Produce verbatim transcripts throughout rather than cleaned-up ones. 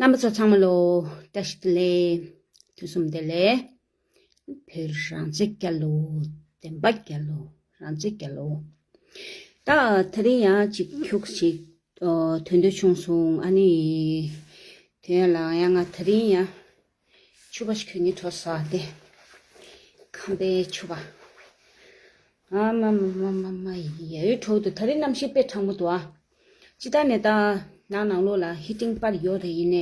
རྣམ་པ་ཚོ་ཚང་མ་ལོ་བཀྲ་ཤིས་བདེ་ལེགས། དུས་གསུམ་བདེ་ལེགས། བོད་རང་བཙན་རྒྱལ་ལོ། བདེན་པ་རྒྱལ་ལོ། རང་བཙན་རྒྱལ་ལོ། ད་དེ་རིང་ཡང་ཅིག་ཁྱུག་ཅིག་ཨོ་དོན་དུ་བྱུང་སོང་། ཨ་ནི་དོན་ལ་ཡང་ང་དེ་རིང་ཡང་ཕྱུ་པ་ཞིག་གྱོན་ནི་འགྲོ་ས་དེ་ཁམས་པའི་ཕྱུ་པ། ཨ་མ་མ་མ་མ་མ་ཡ་ཡོད་འགྲོ་འདུག་ད་རིང་གནམ་གཤིས་དཔེ་གྲང་མོ་འདུག་ཨ། ཅི་ད་ནས་ད་ནང་ནང་ལོགས་ལ་ཧི་ཏིང་པར་ཡོད་རེད། ཡིན་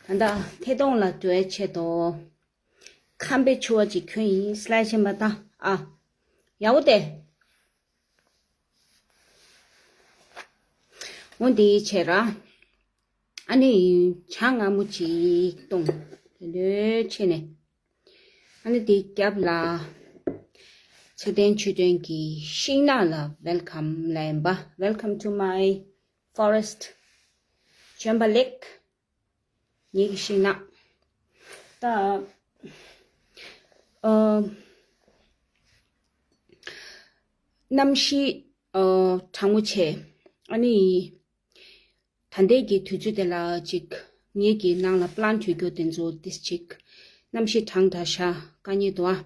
ནས་ད་ད་ཐད་གཏོང་ལ་འགྲོ་བའི་ཆེད་དུ་ཁམས་པའི་ཕྱུ་པ་ཅིག་གྱོན་ཡིན། སི་ལའི་ཆེན་པ་ད་ཨ་ཡག་པོ་དེ། འོ་འདི་བྱས་ར། ཨ་ནི་ཇ་མངར་མོ་ཅིག་བཏུང་། དེ་འདྲའི་བྱས་ནས། ཨ་ནི་དེའི་རྒྱབ་ལ་ཚེ་བརྟན་ཆོས་སྒྲོན་གྱི་ཤིང་ནགས་ལ་welcome ལབ་ཡིན་པ། Welcome to my forest. ལྗོན་པ་ལེགས། ངེད་ཀྱི་ཤིང་ནགས། ད་ཨ་གནམ་གཤིས་ཨ་གྲང་མོ་བྱས། ཨ་ནི་ད་ལྟའི་གི་དུས་ཚོད་དེ་ལ་ཅིག་ངེད་ཀྱི་ནང་ལ་པི་ལན་ཊི་ཡོད་རྒྱུ་དེ་ཚོ་ཏིས་ཅིག་གནམ་གཤིས་གྲང་དྲགས་ཤག་དཀའ་ངལ་འདུག་ཨ།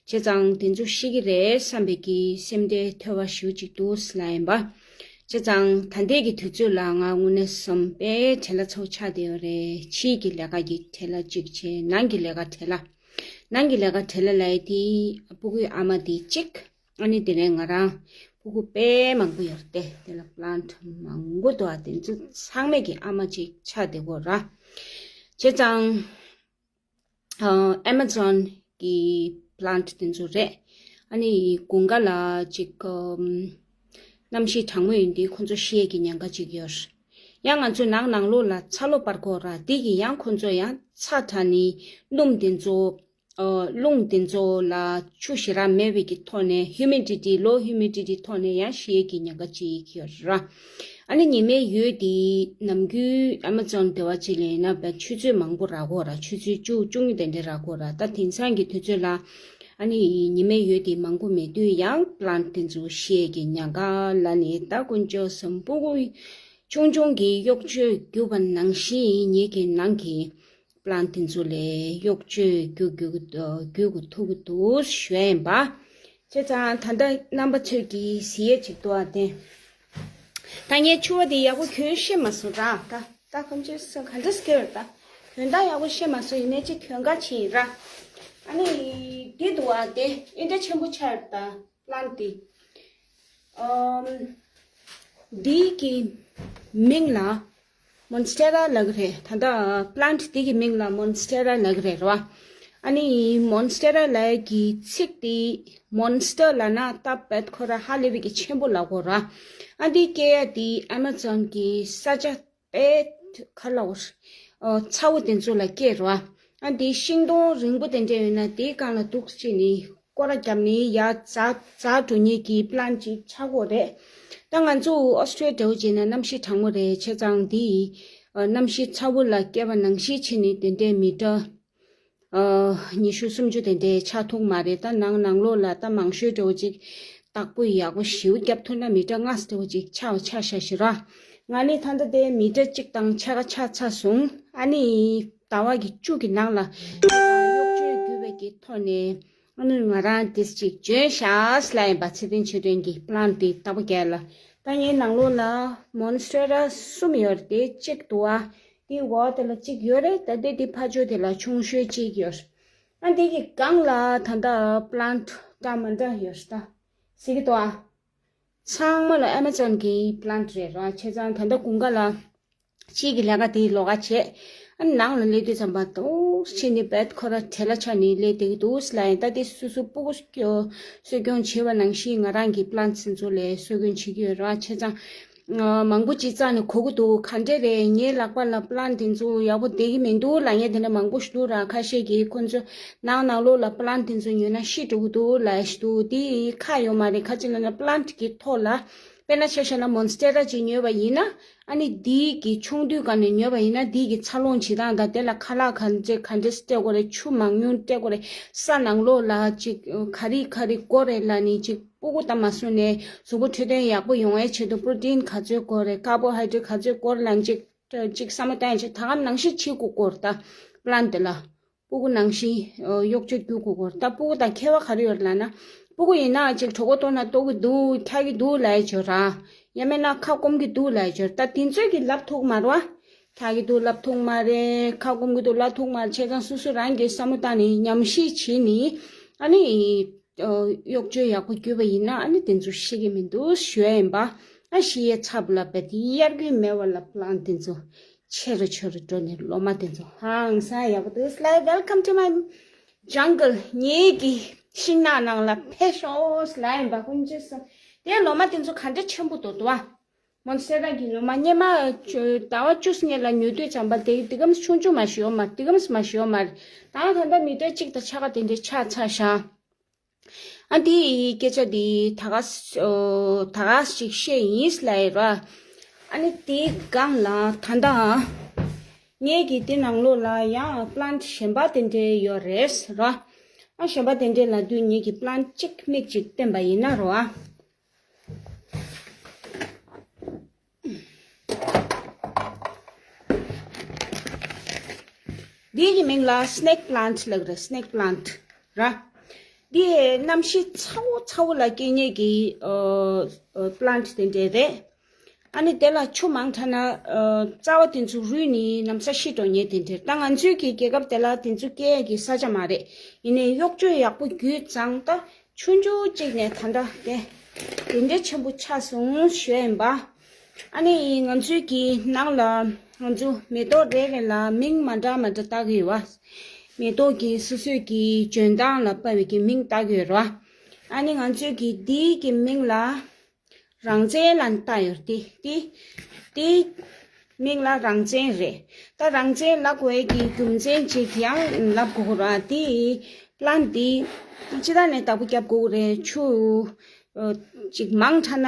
བྱས་ཙང་དེ་ཚོ་ཤེས་ཀྱི་རེད་བསམ་པའི་གི་སེམས་ཁྲལ་ཐོལ་པ་ཞེ་པོ་ཅིག་འདུག་ལབ་ཡིན་པ། བྱས་ཙང་ད་ལྟའི་གི་དུས་ཚོད་ལ་ང་དངོས་གནས་བསམ་པའི་བྲེལ་བ་ཚ་པོ་ཆགས་བསྡད་ཡོད་རེད། ཕྱིའི་གི་ལས་ཀ་གི་བྲེལ་བ་གཅིག་བྱས། ནང་གི་ལས་ཀ་བྲེལ་བ། ནང་གི་ལས་ཀ་བྲེལ་བ་ལབ་ཡ་དེ་སྤུ་གུའི་ཨ་མ་དེ་གཅིག་ཨ་ནི་དེ་ནས་ང་རང་སྤུ་གུ་དཔེ་མང་པོ་ཡོད་རེད་དེ། དེ་ལ་པི་ལན་ཊི་མང་པོ་འདུག་ཨ། དེ་ཚོ་ཚང་མས་ཀྱི་ཨ་མ་ཅིག་ཆགས་བསྡད་ཀྱི་ཡོད་ར། བྱས་ཙང་ཨ་ཨེ་མ་ཛོན་གྱི་པི་ལན་ཊི་དེ་ཚོ་རེད། ཨ་ནི་དགུན་ཁ་ལ་ཅིག་ཨམ་གནམ་གཤིས་གྲང་མོ་ཡིན་དུས་ཁོ་ཚོ་ཤི་ཡས་ཀྱི་ཉེན་ཁ་ཅིག་ཡོད། ཡང་ང་ཚོའི་ནང་ནང་ལོགས་ལ་ཚ་ལོ་སྤར་གྱི་ཡོད་ར། དེ་གིས་ཡང་ཁོ་ཚོ་ཡང་ཚ་དྲགས་ནས་སྣུམ་དེ་ཚོ་ཨ་རླུང་དེ་ཚོ་ལ་ཆུ་ཞེ་དྲག་མེད་པའི་གི་ཐོག་ནས་ཧིའུ་མི་ཌི་ཊི་ལོ་ཧིའུ་མི་ཌི་ཊི་ཐོག་ནས་ཡང་ཤི་ཡས་ཀྱི་ཉེན་ཁ་ཅིག་ཡོད་ར། ཨ་ནི་ཉི་མའི་འོད་དེ་ནམ་རྒྱུན་ཨ་མ་ཛོན་སྡེ་བ་ཅིག་ལ་ཡིན་ན་བས་ཆུ་ཚོད་མང་པོ་རག་གི་ཡོད་ར། ཆུ་ཚོད་བཅུ་བཅུ་གཉིས་དེ་འདྲ་རག་གི་ཡོད་ར། ད་དེང་སང་གི་དུས་ཚོད་ལ་ཨ་ནི་ཉི་མའི་འོད་དེ་མང་པོ་མེད་དུས་ཡང་པི་ལན་ཊི་དེ་ཚོ་ཤི་ཡས་ཀྱི་ཉེན་ཁ་ལ་ནི་ད་དཀོན་མཆོག་གསུམ། སྤུ་གུ་ཆུང་ཆུང་གི་གཡོག་བཅོས་བརྒྱུད་པ་ནང་བཞིན་ངེད་ཀྱི་ནང་གི་པི་ལན་ཊི་དེ་ཚོ་ལ་གཡོག་བཅོས་བརྒྱུད་བརྒྱུད་བརྒྱུད་ཐུབ་ཀྱི་འདུག་ཞུ་ཡ་ཡིན་པ། བྱས་ཙང་ད་ལྟ་རྣམ་པ་ཚོས་ཀྱིས་གཟིགས་ཡས་ཅིག་འདུག་ཨ། དེ་ད་ངས་ཕྱུ་པ་དེ་ཡག་པོ་གྱོན་ཤེས་མ་སོང་ར། ད་ད་ཁམ་ཆུ་སོང་ག་འདྲ་སྐྱེ་བར་ད་གྱོན་སྟངས་ཡག་པོ་ཤེས་མ་སོང་། ཡིན་ནའི་ཅིག་གྱོན་ག་ཕྱིན་ཡིན་ར། ཨ་ནི་འདི་འདུག་ཨ། དེ་ཨེ་འདྲ་ཆེན་པོ་ཆགས་ཡོད་ད། པི་ལན་ཊི་དེ། ཨམ། འདི་གི་མིང་ལ་མོན་སི་ཊེ་ར་ལབ་ཀྱི་རེད། ད་ལྟ་པི་ལན་ཊི་འདི་གི་མིང་ལ་མོན་སི་ཊེ་ར་ལབ་ཀྱི་རེད་ར། ཨ་ནི་མོན་སི་ཊེ་ར་ལབ་ཀྱི་ཚིག་དེ་མོན་སི་ཊར་ལབ་ན་ད་བེད་ཁོ་ར་ཧ་ལས་པའི་གི་ཆེན་པོ་ལབ་གོ་ར། ཨ་འདི་སྐྱེ་ཡ་དེ་ཨ་མ་ཛོན་གྱི་ས་ཆ་དཔེ་ག་ལ་འོ་ཨོ་ཚ་བོ་དེ་ཚོ་ལ་སྐྱེས་རོ། ཨ་འདི་ཤིང་སྡོང་རིང་པོ་དེ་འདྲ་ཡོད་ན་དེའི་སྒང་ལ་འདུག་བྱས་ནས་སྐོར་ར་བརྒྱབ་ནས་ཡར་འཛེགས་འཛེགས་འགྲོ་མཁན་གྱི་པི་ལན་ཊི་ཅིག་ཆགས་ཀྱི་ཡོད་རེད། ད་ང་ཚོ་ཨོ་སི་ཊེ་ལི་ཡ་འདྲ་བོ་བྱས་ན་གནམ་གཤིས་གྲང་མོ་རེད། བྱས་ཙང་འདི་ཨ་གནམ་གཤིས་ཚ་བོ་ལ་སྐྱེས་པ་ནང་བཞིན་བྱས་ནས་དེ་འདྲའི་མི་ཊར་ཨ་ཉི་ཤུ་སུམ་ཅུ་དེ་འདྲའི་ཆགས་ཐུབ་མ་རེད། ད་ནང་ནང་ལོགས་ལ་ད་མང་ཤོས་འདྲ་བོ་ཅིག་བདག་པོ་ཡག་པོ་ཞེ་པོ་བརྒྱབ་ཐུབ་ན་མི་ཊར་ལྔ་ཙམ་འདྲ་བོ་ཅིག་ཆགས་ཆགས་ཤག་ཤི་ར། ང་ནི་ད་ལྟ་དེ་མི་ཊར་གཅིག་དང་ཕྱེད་ཀ་ཆགས་ཚར་སོང་། ཨ་ནི་ཟླ་བ་གི་བཅུ་གི་ནང་ལ་གཡོག་བཅོས་བརྒྱུད་པའི་གི་ཐོག་ནས་ཨ་ནི་ང་རང་དེ་ཅིག་འཇོན་ཤག་ལབ་ཡིན་པ། ཚེ་བརྟན་ཆོས་སྒྲོན་གྱི་པི་ལན་ཊི་དེ་ལྟ་བུ་རྒྱག་ལ། ད་ངའི་ནང་ལོགས་ལ་མོན་སི་ཊེ་ར་གསུམ་ཡོད་རེད། དེ་གཅིག་འདུག་ཨ། དེའི་འོག་དེ་ལ་གཅིག་ཡོད་རེད། ད་ལྟའི་དེ་ཕར་ཕྱོགས་དེ་ལ་ཆུང་ཤོས་གཅིག་ཡོད། ཨ་འདི་གི་སྒང་ལ་ད་ལྟ་པི་ལན་ཊི་འདྲ་མི་འདྲ་ཡོད་ད། གཟིགས་ཀྱི་འདུག་ཨ། ཚང་མ་ལ་ཨེ་མ་ཛོན་གྱི་པི་ལན་ཊི་རེད་ར། བྱས་ཙང་ད་ལྟ་དགུན་ཁ་ལ་ཕྱིའི་གི་ལས་ཀ་དེ་ལོགས་ཀ་བྱས། ཨ་ནི་ནང་ལ་སླེབས་དུས་ཙམ་པ་འདུག་བྱས་ནས་བེད་ཁོ་ར་བྲེལ་བ་ཆགས་ནས་སླེབས་བསྡད་ཀྱི་འདུག་ལབ་ཡིན། ད་དེ་སོ་སོ་སྤུ་གུ་སྐྱོ་གསོ་སྐྱོང་བྱེད་པ་ནང་བཞིན་ང་རང་གི་པི་ལན་ཊི་ཚོ་ལ་གསོ་སྐྱོང་བྱེད་ཀྱི་ཡོད་ར། བྱས་ཙང་ཨ་མང་པོ་ཅིག་རྩ་ནས་གོ་གི་འདུག་ག་འདྲས་རེད། ངའི་ལག་པ་ལ་པི་ལན་ཊི་དེ་ཚོ་ཡག་པོ་བསྡད་ཀྱི་མི་འདུག་ལབ་མཁན་དེ་འདྲ་མང་པོ་ཞིག་འདུག་ར། ཁ་ཤས་ཀྱིས་ཁོ་ཚོ་ནང་ནང་ལོགས་ལ་པི་ལན་ཊི་དེ་ཚོ་ཉོས་ན་ཤི་འགྲོ་གི་འདུག་ལབ་ཞིག་འདུག་དེ་ཁག་ཡོད་མ་རེད། ག་ཅི་ལབ་ན་པི་ལན་ཊི་གི་ཐོག་ལ་དཔེར་ན་ཆ་བཞག་ན་མོན་སི་ཊེ་ར་ཅིག་ཉོས་པ་ཡིན་ན། ཨ་ནི་དེའི་གི་ཆུང་དུས་སྒང་ནས་ཉོས་པ་ཡིན་ན་དེའི་གི་འཚར་ལོངས་བྱེད་སྟངས་དང་། དེ་ལ་ཁ་ལག་ག་འདྲས་ག་འདྲས་སྤྲད་དགོས་རེད། ཆུ་མང་ཉུང་སྤྲད་དགོས་རེད། ས་ནང་ལོགས་ལ་ཅིག་ག་རེ་ག་རེ་དགོས་རེད་ལབ་ནས་ཅིག་སྤུ་གུ་ད་མ་སོང་ནས་གཟུགས་པོ་འཕྲོད་བསྟེན་ཡག་པོ་ཡོང་བའི་ཆེད་དུ་པྲོ་ཊིན་ག་ཚོད་དགོས་རེད། ཀར་བོ་ཧའི་ཌེ་རེཊ་ག་ཚོད་དགོས་རེད་ལབ་ནས་ཅིག་ ཅིག་བསམ་བློ་བཏང་ཡ་ཆེད་ད་ག་ནང་བཞིན་བྱེད་དགོས་སྐོར་ད་པི་ལན་དེ་ལ། སྤུ་གུ་ནང་བཞིན་ཨ་གཡོག་བཅོས་བསྒྱུར་དགོས་སྐོར་ད་སྤུ་གུ་དང་ཁྱད་པར་ག་རེ་ཡོད་ལབ་ན། སྤུ་གུ་ཡིན་ན་ཅིག་གྲོད་ཁོག་ལྟོགས་ན་ལྟོགས་ཀྱི་འདུག་འཁྱག་གི་འདུག་ལབ་ཡ་ཅིག་ཡོད་ར། ཡང་མིན་ན་ཁ་སྐོམ་གྱི་འདུག་ལབ་ཡ་ཅིག་ཡོད་ར། ད་དེ་ཚོས་ཀྱི་ལབ་ཐུབ་མ་རེད་བ། འཁྱག་གི་འདུག་ལབ་ཐུབ་མ་རེད། ཁ་སྐོམ་གྱི་འདུག་ལབ་ཐུབ་མ་རེད། བྱས་ཙང་སོ་སོ་རང་གིས་བསམ་བློ་བཏང་ནས་ཉམས་ཞིབ་བྱས་ནས་ཨ་ནི། གཡོག་བཅོས་ཡག་པོ་བརྒྱབ་པ་ཡིན་ན་ཨ་ནི་དེ་ཚོ་ཤེས་ཀྱི་མི་འདུག་ཞུ་ཡ་ཡིན་པ། ཨ་ཤེས་ཡ་ཚབ་ལ་བས་དེ་གཡར་དགོས་མེད་པ་ལ་པི་ལན་དེ་ཚོ་ཆེ་རུ་ཆེ་རུ་འགྲོ་ནས་ལོ་མ་དེ་ཚོ་ཧང་སང་ཡག་པོ་འདུག་ལབ། Welcome to my jungle. ངེད་ཀྱི་ཤིང་ནགས་ནང་ལ་ཕེབས་ཤོག་ལབ་ཡིན་པ། ཀུན་སྤྱོད་གསུམ་དེ་ལོ་མ་དེ་ཚོ་ག་འདྲ་ཆེན་པོ་འདུག་འདུག་ཨ། མོན་སེ་ར་གི་ལོ་མ་སྙེ་མ་ཟླ་བ་བཅུ་ཟིན་ལ་ཉོ་དུས་ཙམ་པ་དེ་དེ་གམ་ཆུང་ཆུང་མ་ཞིག་ཡོད་མ་དེ་གམ་མ་ཞིག་ཡོད་མ་རེད། ད་ད་ལྟ་མི་ཏོག་གཅིག་དང་ཆ་ག་དེ་འདྲའི་ཆགས་ཚར་ཤག་ཨ་འདི་སྐད་ཆ་འདི་ད་ག་ཨོ་ད་ག་ཞིག་བཤད་ཡིན་ལབ་ཡོད་ར། ཨ་ནི་དེའི་སྒང་ལ་ད་ལྟ་ངེད་ཀྱི་དེ་ནང་ལོགས་ལ་ཡང་པི་ལན་གཞན་པ་དེ་འདྲའི་ཡོད་རེད་ར། ཨ་གཞན་པ་དེ་འདྲའི་ལབ་དུས་ངེད་ཀྱི་པི་ལན་གཅིག་མིག་གཅིག་བསྟན་པ་ཡིན་ན་རོ་ཨ། འདི་གི་མིང་ལ་སི་ནེག་པི་ལན་ལབ་རེད། སི་ནེག་པི་ལན་ར། འདི་གནམ་གཤིས་ཚ་བོ་ཚ་བོ་ལ་སྐྱེ་མཁན་གྱི་པི་ལན་དེ་འདྲ་རེད། ཨ་ནི་དེ་ལ་ཆུ་མང་དྲགས་ན་རྩ་བ་དེ་ཚོ་རུལ་ནས་ན་ཚ་ཤི་འགྲོ་མཁན་དེ་འདྲ་རེད། ད་ང་ཚོའི་གི་རྒྱལ་ཁབ་དེ་ལ་དེ་ཚོ་སྐྱེ་ཡ་གི་ས་ཆ་མ་རེད། ཡིན་ནའི་གཡོག་བཅོས་ཡག་པོ་བརྒྱུད་ཙང་ད། ཆུང་ཆུང་གཅིག་ནས་ད་ལྟ་དེ་དེ་འདྲའི་ཆེན་པོ་ཆགས་སོང་ཞུ་ཡ་ཡིན་པ། ཨ་ནི་ང་ཚོའི་གི་ནང་ལ་ང་ཚོ་མེ་ཏོག་རེ་རེ་ལ་མིང་མ་འདྲ་མ་འདྲ་བཏགས་ཀྱི་ཡོད་པ། མེ་ཏོག་གི་སོ་སོའི་གི་འཇོན་ཐང་ལ་དཔག་པའི་གི་མིང་བཏགས་ཀྱི་ཡོད་རེད་པ། ཨ་ནི་ང་ཚོའི་གི་འདིའི་གི་མིང་ལ་རང་བཙན་ལབ་བཏགས་ཡོད་རེད། དེ་དེ་དེ་མིང་ལ་རང་བཙན་རེད། ད་རང་བཙན་ལབ་དགོས་ཀྱི་རྒྱུ་མཚན་ཅིག་ཡང་ལབ་དགོས་ར། དེ་པི་ལན་དེ་ཅི་ད་ནས་བདག་པོ་རྒྱབ་དགོས་རེད། ཆུ་ཅིག་མང་དྲགས་ན་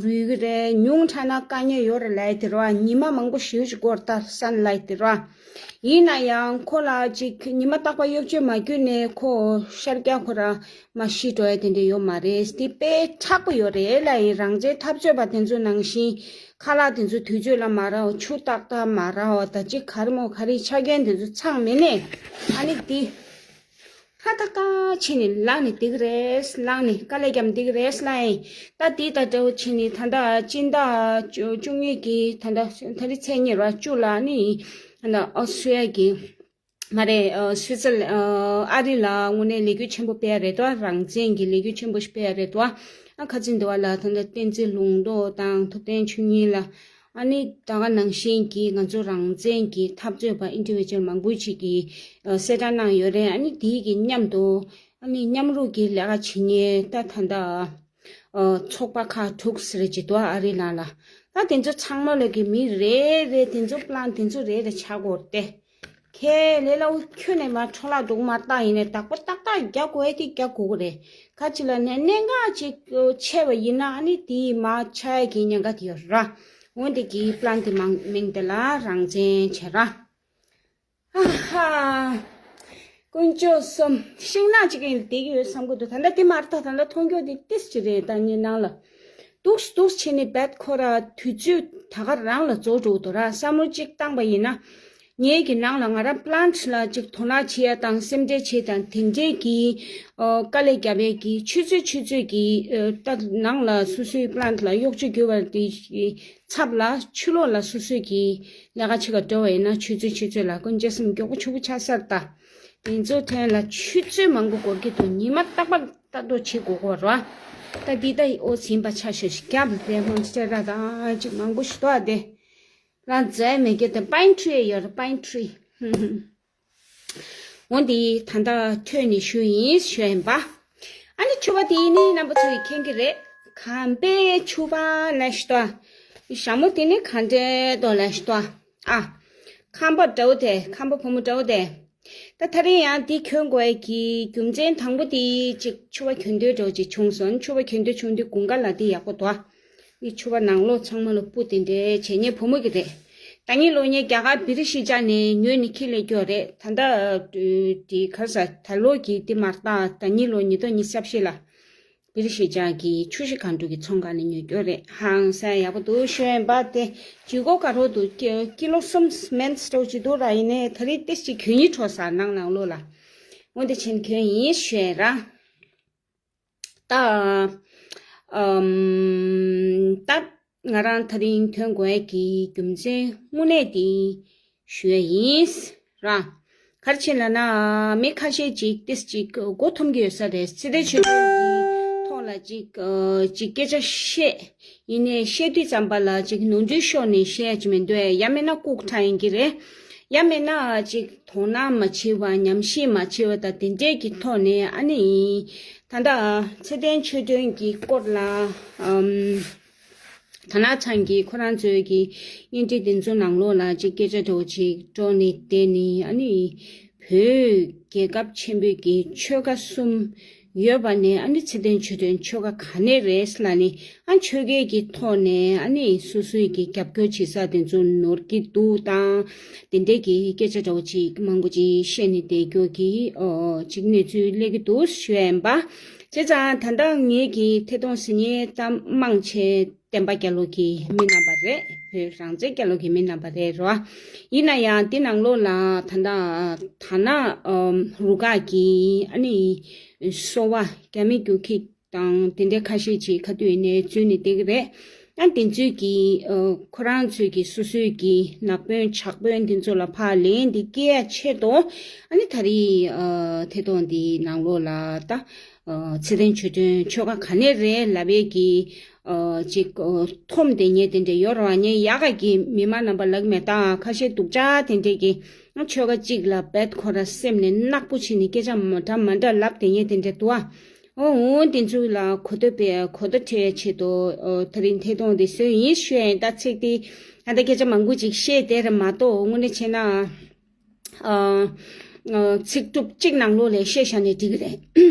རུལ་གི་རེད། ཉུང་དྲགས་ན་དཀའ་ངལ་ཡོད་རེད་ལབ་ཡ་དེ་ར། ཉི་མ་མང་པོ་ཞེ་པོ་ཅིག་འགོར་ད་སོང་ལབ་ཡ་དེ་ར། ཡིན་ན་ཡང་ཁོ་ལ་ཅིག་ཉི་མ་རྟག་པར་གཡོག་བཅོས་མ་བརྒྱུད་ནས་ཁོ་ཤར་རྒྱག་ཁོ་ར་མ་ཤི་འགྲོ་ཡ་དེ་འདྲ་ཡོད་མ་རེད། དེ་དཔེ་མཁྲེགས་པོ་ཡོད་རེད་ལབ་ཡིན། རང་བཙན་འཐབ་རྩོད་པ་དེ་ཚོ་ནང་བཞིན་ཁ་ལག་དེ་ཚོ་དུས་ཚོད་ལ་མ་རག་པ། ཆུ་ཏག་ཏག་མ་རག་པ་དང་ཅིག་ག་རེ་མོ་ག་རེ་ཆ་རྐྱེན་དེ་ཚོ་ཚང་མེད་ནས་ཨ་ནི་དེ་ཧ་ཏག་ཏག་བྱས་ནས་ལངས་ནས་བསྡད་ཀྱི་རེད། ལངས་ནས་དཀའ་ལས་བརྒྱབ་བསྡད་ཀྱི་རེད་ལབ་ཡིན། ད་དེ་དང་འདྲ་བོ་བྱས་ནས་ད་ལྟ་སྤྱི་ཟླ་བཅུ་གཉིས་ཀྱི་ད་ལྟ་ད་རེས་ཚེས་ཉེར་བཅུ་ལ་ནི་ཨ་ནི་ཨོ་སི་ཀྲི་ཡ་གི་མ་རེད། ཨ། སུའི་ཙར་ལན། ཨ། ཨ་རི་ལ་དངོས་གནས་ལས་འགུལ་ཆེན་པོ་སྤེལ་ཡ་རེད་དོ། རང་བཙན་གྱི་ལས་འགུལ་ཆེན་པོ་ཞིག་སྤེལ་ཡ་རེད་དོ། ཨ། ཁ་ཚིག་འདི་བ་ལ་ད་ལྟ་བསྟན་འཛིན་ལུང་རྟོགས་དང་ཐུབ་བསྟན་ཆོས་ཉིད་ལ། ཨ་ནི་ད་ག་ནང་བཞིན་གྱི་ང་ཚོ་རང་བཙན་གྱི་འཐབ་རྩོད་པ་ཨིན་ཌི་བི་ཇུ་ཨལ་མང་པོ་ཞིག་གིས་ཨ། གསལ་བསྒྲགས་གནང་ཡོད་རེད། ཨ་ནི་དེའི་གི་མཉམ་དུ་ཨ་ནི་མཉམ་རུབ་ཀྱི་ལས་ཀ་བྱེད་མཁན་ད་ད་ལྟ། ཨ། ཚོགས་པ་ཁག་དྲུག་ཟེར་གྱི་འདུག་ཨ་རི་ནང་ལ། ད་དེ་ཚོ་ཚང་མ་ལོག་གི་མི་རེ་རེ་དེ་ཚོ་པི་ལན་དེ་ཚོ་རེ་རེ་ཆགས་དགོས་རེད་དེ། ཁྱེད་ལས་སླ་བོ་ཁྱོན་ནས་མ་འཕྲོ་བརླག་འགྲོ་གི་མ་རེད། ད་ཡིན་ནའི་བདག་པོ་ཏག་ཏག་རྒྱག་དགོས་ཡ་དེ་རྒྱག་དགོས་ཀྱི་རེད། ག་ཅི་ལབ་ན་གནད་འགག་ཅིག་ཆེ་བ་ཡིན་ན་ཨ་ནི་དེ་མར་ཆག་ཡ་གི་ཉེན་ཁ་དེ་ཡོད་ར། འོན་ཏེ་གི་པི་ལན་དེ་མང་མིང་དེ་ལ་རང་བཙན་བྱེད་ར། ཨ་ཧ། དཀོན་མཆོག་གསུམ། ཤིང་ནགས་ཅིག་ཡིན་བསྡད་ཀྱི་ཡོད་བསམ་གྱི་འདུག་ད་ལྟ་དེ་མ་རེད། ད་ད་ལྟ་མཐོང་རྒྱུ་དེ་ཏིས་ཅིག་རེད། ད་ངའི་ནང་ལ་འདུག་འདུག་བྱས་ནས་བད་ཁོ་ར་དུས་ཚོད་ད་ག་རང་ལ་རྫོགས་འགྲོ་གི་འདུག་ར། བསམ་བློ་ཅིག་བཏང་པ་ཡིན་ན། ངའི་གི་ནང་ལ་ང་རང་པི་ལན་ལ་ཅིག་དོ་སྣང་བྱེད་ཡ་དང་སེམས་ཁྲལ་བྱེད་དང་དེ་འདྲའི་གི་ཨོ་དཀའ་ལས་བརྒྱབ་ཡས་ཀྱི་ཆུ་ཚོད་ཆུ་ཚོད་ཀྱི་ཨོ་ད་ནང་ལ་སོ་སོའི་པི་ལན་ལ་གཡོག་བཅོས་བརྒྱབ་པ་དེ། ཚབ་ལ་ཕྱི་ལོགས་ལ་སོ་སོས་ཀྱི་ལས་ཀ་བྱེད་ག་འགྲོ་བ་ཡིན་ན་ཆུ་ཚོད་ཆུ་ཚོད་ལ་དཀོན་མཆོག་གསུམ་མགྱོགས་པོ་ཕྱུག་པོ་ཆགས་ས་རེད་ད། དེ་ཚོའི་ཐད་ལ་ཆུ་ཚོད་མང་པོ་འགོར་གྱི་འདུག་ཉི་མ་རྟག་པར་ལྟ་རྟོག་བྱེད་དགོས་ཀྱི་རེད་བ། ད་འདི་ད་ཨོ་ཟིན་པ་ཆ་ཤས་ཤིག་རྒྱབ་རེད། མོན་སི་ཊེ་ར་དང་ཅིག་མང་པོ་ཞིག་འདུག་ཨ། དེ་ལ་འཛེམ་མེད་ཀྱི་དེ་པའིན་ཊི་རི་ཡོད་རེད། པའིན་ཊི་རི། འོན་ཏེ་ད་ལྟ་ཐོན་ནས་ཞུ་ཡིན་ཞུ་ཡིན་པ། ཨ་ནི་ཕྱུ་པ་དེ་ནི་རྣམ་པ་ཚོས་མཁྱེན་གྱི་རེད། ཁམས་པའི་ཕྱུ་པ་ལབ་ཤི་ཏོ། ཞྭ་མོ་དེ་ནི་ག་འདྲའི་མདོག་ལབ་ཤི་ཏོ། ཨ། ཁམས་པ་འདྲ་བོ་དེ། ཁམས་པ་བུ་མོ་འདྲ་བོ་དེ། ད་ད་རེས་ཡང་འདི་གྱོན་དགོས་ཀྱི་རྒྱུ་མཚན་དང་པོ་དེ་ཅིག་ཕྱུ་པ་གྱོན་འདོད་འདྲ་བོ་ཅིག་བྱུང་སོང་། ཕྱུ་པ་གྱོན་འདོད་བྱུང་དུས་དགུན་ཁ་ལ་དེ་ཡག་པོ་འདུག་ཨ། ངའི་ཕྱུ་པ་ནང་ལོགས་ཚང་མ་ལ་སྤུ་དེ་འདྲའི་བྱས་ཉེས་བུ་མོ་གི་རེད། ད་ངའི་ལོ་ངས་རྒྱ་གར་བི་རི་ཤི་ཅ་ནས་ཉོས་ནས་ཁྱེར་སླེབས་ཀྱི་ཡོད་རེད། ད་ལྟ་དེ་ག་རེ་ཟ། ད་ལོ་གི་དེ་མ་རེད་ད། ད་ངའི་ལོ་ཉིས་སྟོང་ཉི་ཤུ་རྩ་བཞི་ལ། པི་རི་ཤི་ཅག་གི་ཆུ་བཞི་སྒང་དྲུག་གི་ཚོང་ཁང་ནས་ཉོས་ཀྱོག་རེད། ཧང་སང་ཡག་པོ་འདུག་ཤོད་ཡིན་པ་དེ། ལྗིད་ཁོག་དགའ་རོགས་འདུག་ཀི་ཀི་ལོ་གསུམ་མན་སྟོར་གྱི་འདུག་ར། ཡིན་ནའི་ད་རེས་ཏིས་ཅིག་གྱོད་ཉིད་འཕྲོ་སར་ནང་ནང་ལོགས་ལ། འོན་ཏེ་ཆེན་གྱོད་ཡིན་ཤོད་ར། ད་ཨམ་ད་ང་རང་ད་རིང་ཐོན་དགོས་ཀྱི་རྒྱུ་མཚན་དངོས་གནས་དེ་ཞུ་ཡ་ཡིན་ར། ག་རེ་བྱས་ལབ་ན་མི་ཁ་ཤས་ཅིག་ཏིས་ཅིག་མགོ་འཐོམ་གྱི་ཡོད་ས་རེད། ཚེ་བརྟན་ཆོས་སྒྲོན་གྱི་ཐོག་ལ་ཅིག་ཅིག་སྐད་ཆ་བཤད། ཡིན་ནའི་བཤད་དུས་ཙམ་པ་ལ་ཅིག་ནོར་འཁྲུལ་ཤོར་ནས་བཤད་ཡ་ཅིག་མི་འདུག་ཡ་མེད་ན་ལྐུགས་ཁྲ་ཡིན་གྱི་རེད། ཡ་མེད་ན་ཅིག་དོ་སྣང་མ་བྱེད་པ། ཉམས་ཞིབ་མ་བྱེད་པ་དང་དེ་འདྲས་ཀྱི་ཐོག་ནས། ཨ་ནི་ད་ལྟ་ཚེ་བརྟན་ཆོས་སྒྲོན་གྱི་སྐོར་ལ་ཨམ་དར་ནག་ཚང་གིས་ཁོ་རང་ཚོའི་གི་བརྙན་འཕྲིན་དེ་ཚོ་ནང་ལོགས་ལ་ཅིག་སྐད་ཆ་འདྲ་བོ་ཅིག་སྒྲོག་ནས་བསྡད་ནས། ཨ་ནི་བོད་རྒྱལ་ཁབ་ཆེན་པོའི་གི་ཆོལ་ཁ་གསུམ་ཡོད་པ་ནས། ཨ་ནི་ཚེ་བརྟན་ཆོས་སྒྲོན་ཆོལ་ཁ་ག་ནས་རེད་ལབ་ནས། ཨ་ཆོལ་ཁའི་གི་ཐོག་ནས་ཨ་ནི་སོ་སོའི་གི་རྒྱབ་སྐྱོར་བྱེད་ས་དེ་ཚོ་ནོར་གྱི་འདུག་དང་། དེ་འདྲའི་གི་སྐད་ཆ་འདྲ་བོ་ཅིག་མང་པོ་ཅིག་བཤད་ནས་བསྡད་རྒྱུ་གི་ཨོ་ཅིག་གནས་ཚུལ་སླེབས་ཀྱི་འདུག་ཞུ་ཡ་ཡིན་པ། བྱས་ཙང་ད་ལྟ་ངེད་ཀྱི་ཐད་གཏོང་ཟིན་ཉེ་ད་མང་ཆེ་བསྟན་པ་རྒྱལ་ལོ་གི་མི་རྣམ་པ་རེད། བོད་རང་བཙན་རྒྱལ་ལོ་གི་མི་རྣམ་པ་རེད་རོ། ཡིན་ན་ཡང་དེ་ནང་ལོགས་ལ་ད་ལྟ་དར་ནག་ཨམ་རུ་ཁག་གི་ཨ་ནི་སོ་པ་རྒྱ་མི་རྒྱུག་ཁྱི་དང་དེ་འདྲའི་ཁ་ཤས་ཅིག་ཁ་ཐུག་ཡིན་ནའི་འཛུལ་ནས་བསྡད་ཀྱི་རེད། ཨ་དེ་ཚོས་ཀྱི་ཨ་ཁོ་རང་ཚོས་ཀྱི་སོ་སོའི་གི་ནག་དཔོན་ཇག་དཔོན་དེ་ཚོ་ལ་ཕར་ལན་འདི་སྐྱེལ་ཡ་ཆེད་དུ། ཨ་ནི་ད་རེས་ཨ་ཐད་གཏོང་འདི་ནང་ལོགས་ལ་ད་ཨ་ཚེ་བརྟན་ཆོས་སྒྲོན་ཆོལ་ཁ་ག་ནས་རེད་ལབ་པའི་གི་ཨ་ཅིག་ཨ་འཐོམ་དེ་ཉེ་དེ་འདྲ་ཡོད་ར། ངས་ཡག་ག་གི་མི་མང་རྣམ་པ་ལབ་མེད། ད་ཁ་ཤས་སྡུག་ཅག་དེ་འདྲས་ཀྱི་ཨ་ཆོལ་ཁ་གཅིག་ལ་རྦད་ཁོ་ར་སེམས་ནས་ནག་པོ་བྱས་ནས་སྐད་ཆ་མ་འདྲ་མ་འདྲ་ལབ་དེ་ཉེ་དེ་འདྲ་འདུག་ཨ། ཨོ་འོ་དེ་ཚོ་ལ་གོ་བརྡ་སྤེལ་གོ་བརྡ་འཕྲོད་ཆེད་དུ་ཨོ་ད་རིང་ཐད་གཏོང་དེ་བཟོས་ཡིན་ཞུ་ཡ་ཡིན། ད་ཚིག་དེ་ད་ལྟ་སྐད་ཆ་མང་པོ་ཅིག་བཤད་བསྡད་རེད་མ་གཏོགས། དངོས་གནས་བྱས་ན་ཨ་ཨ་ཚིག་གྲུབ་གཅིག་ནང་ལོགས་ལ་བཤད་བཞག་ནས་འགྲིག་གི་རེད།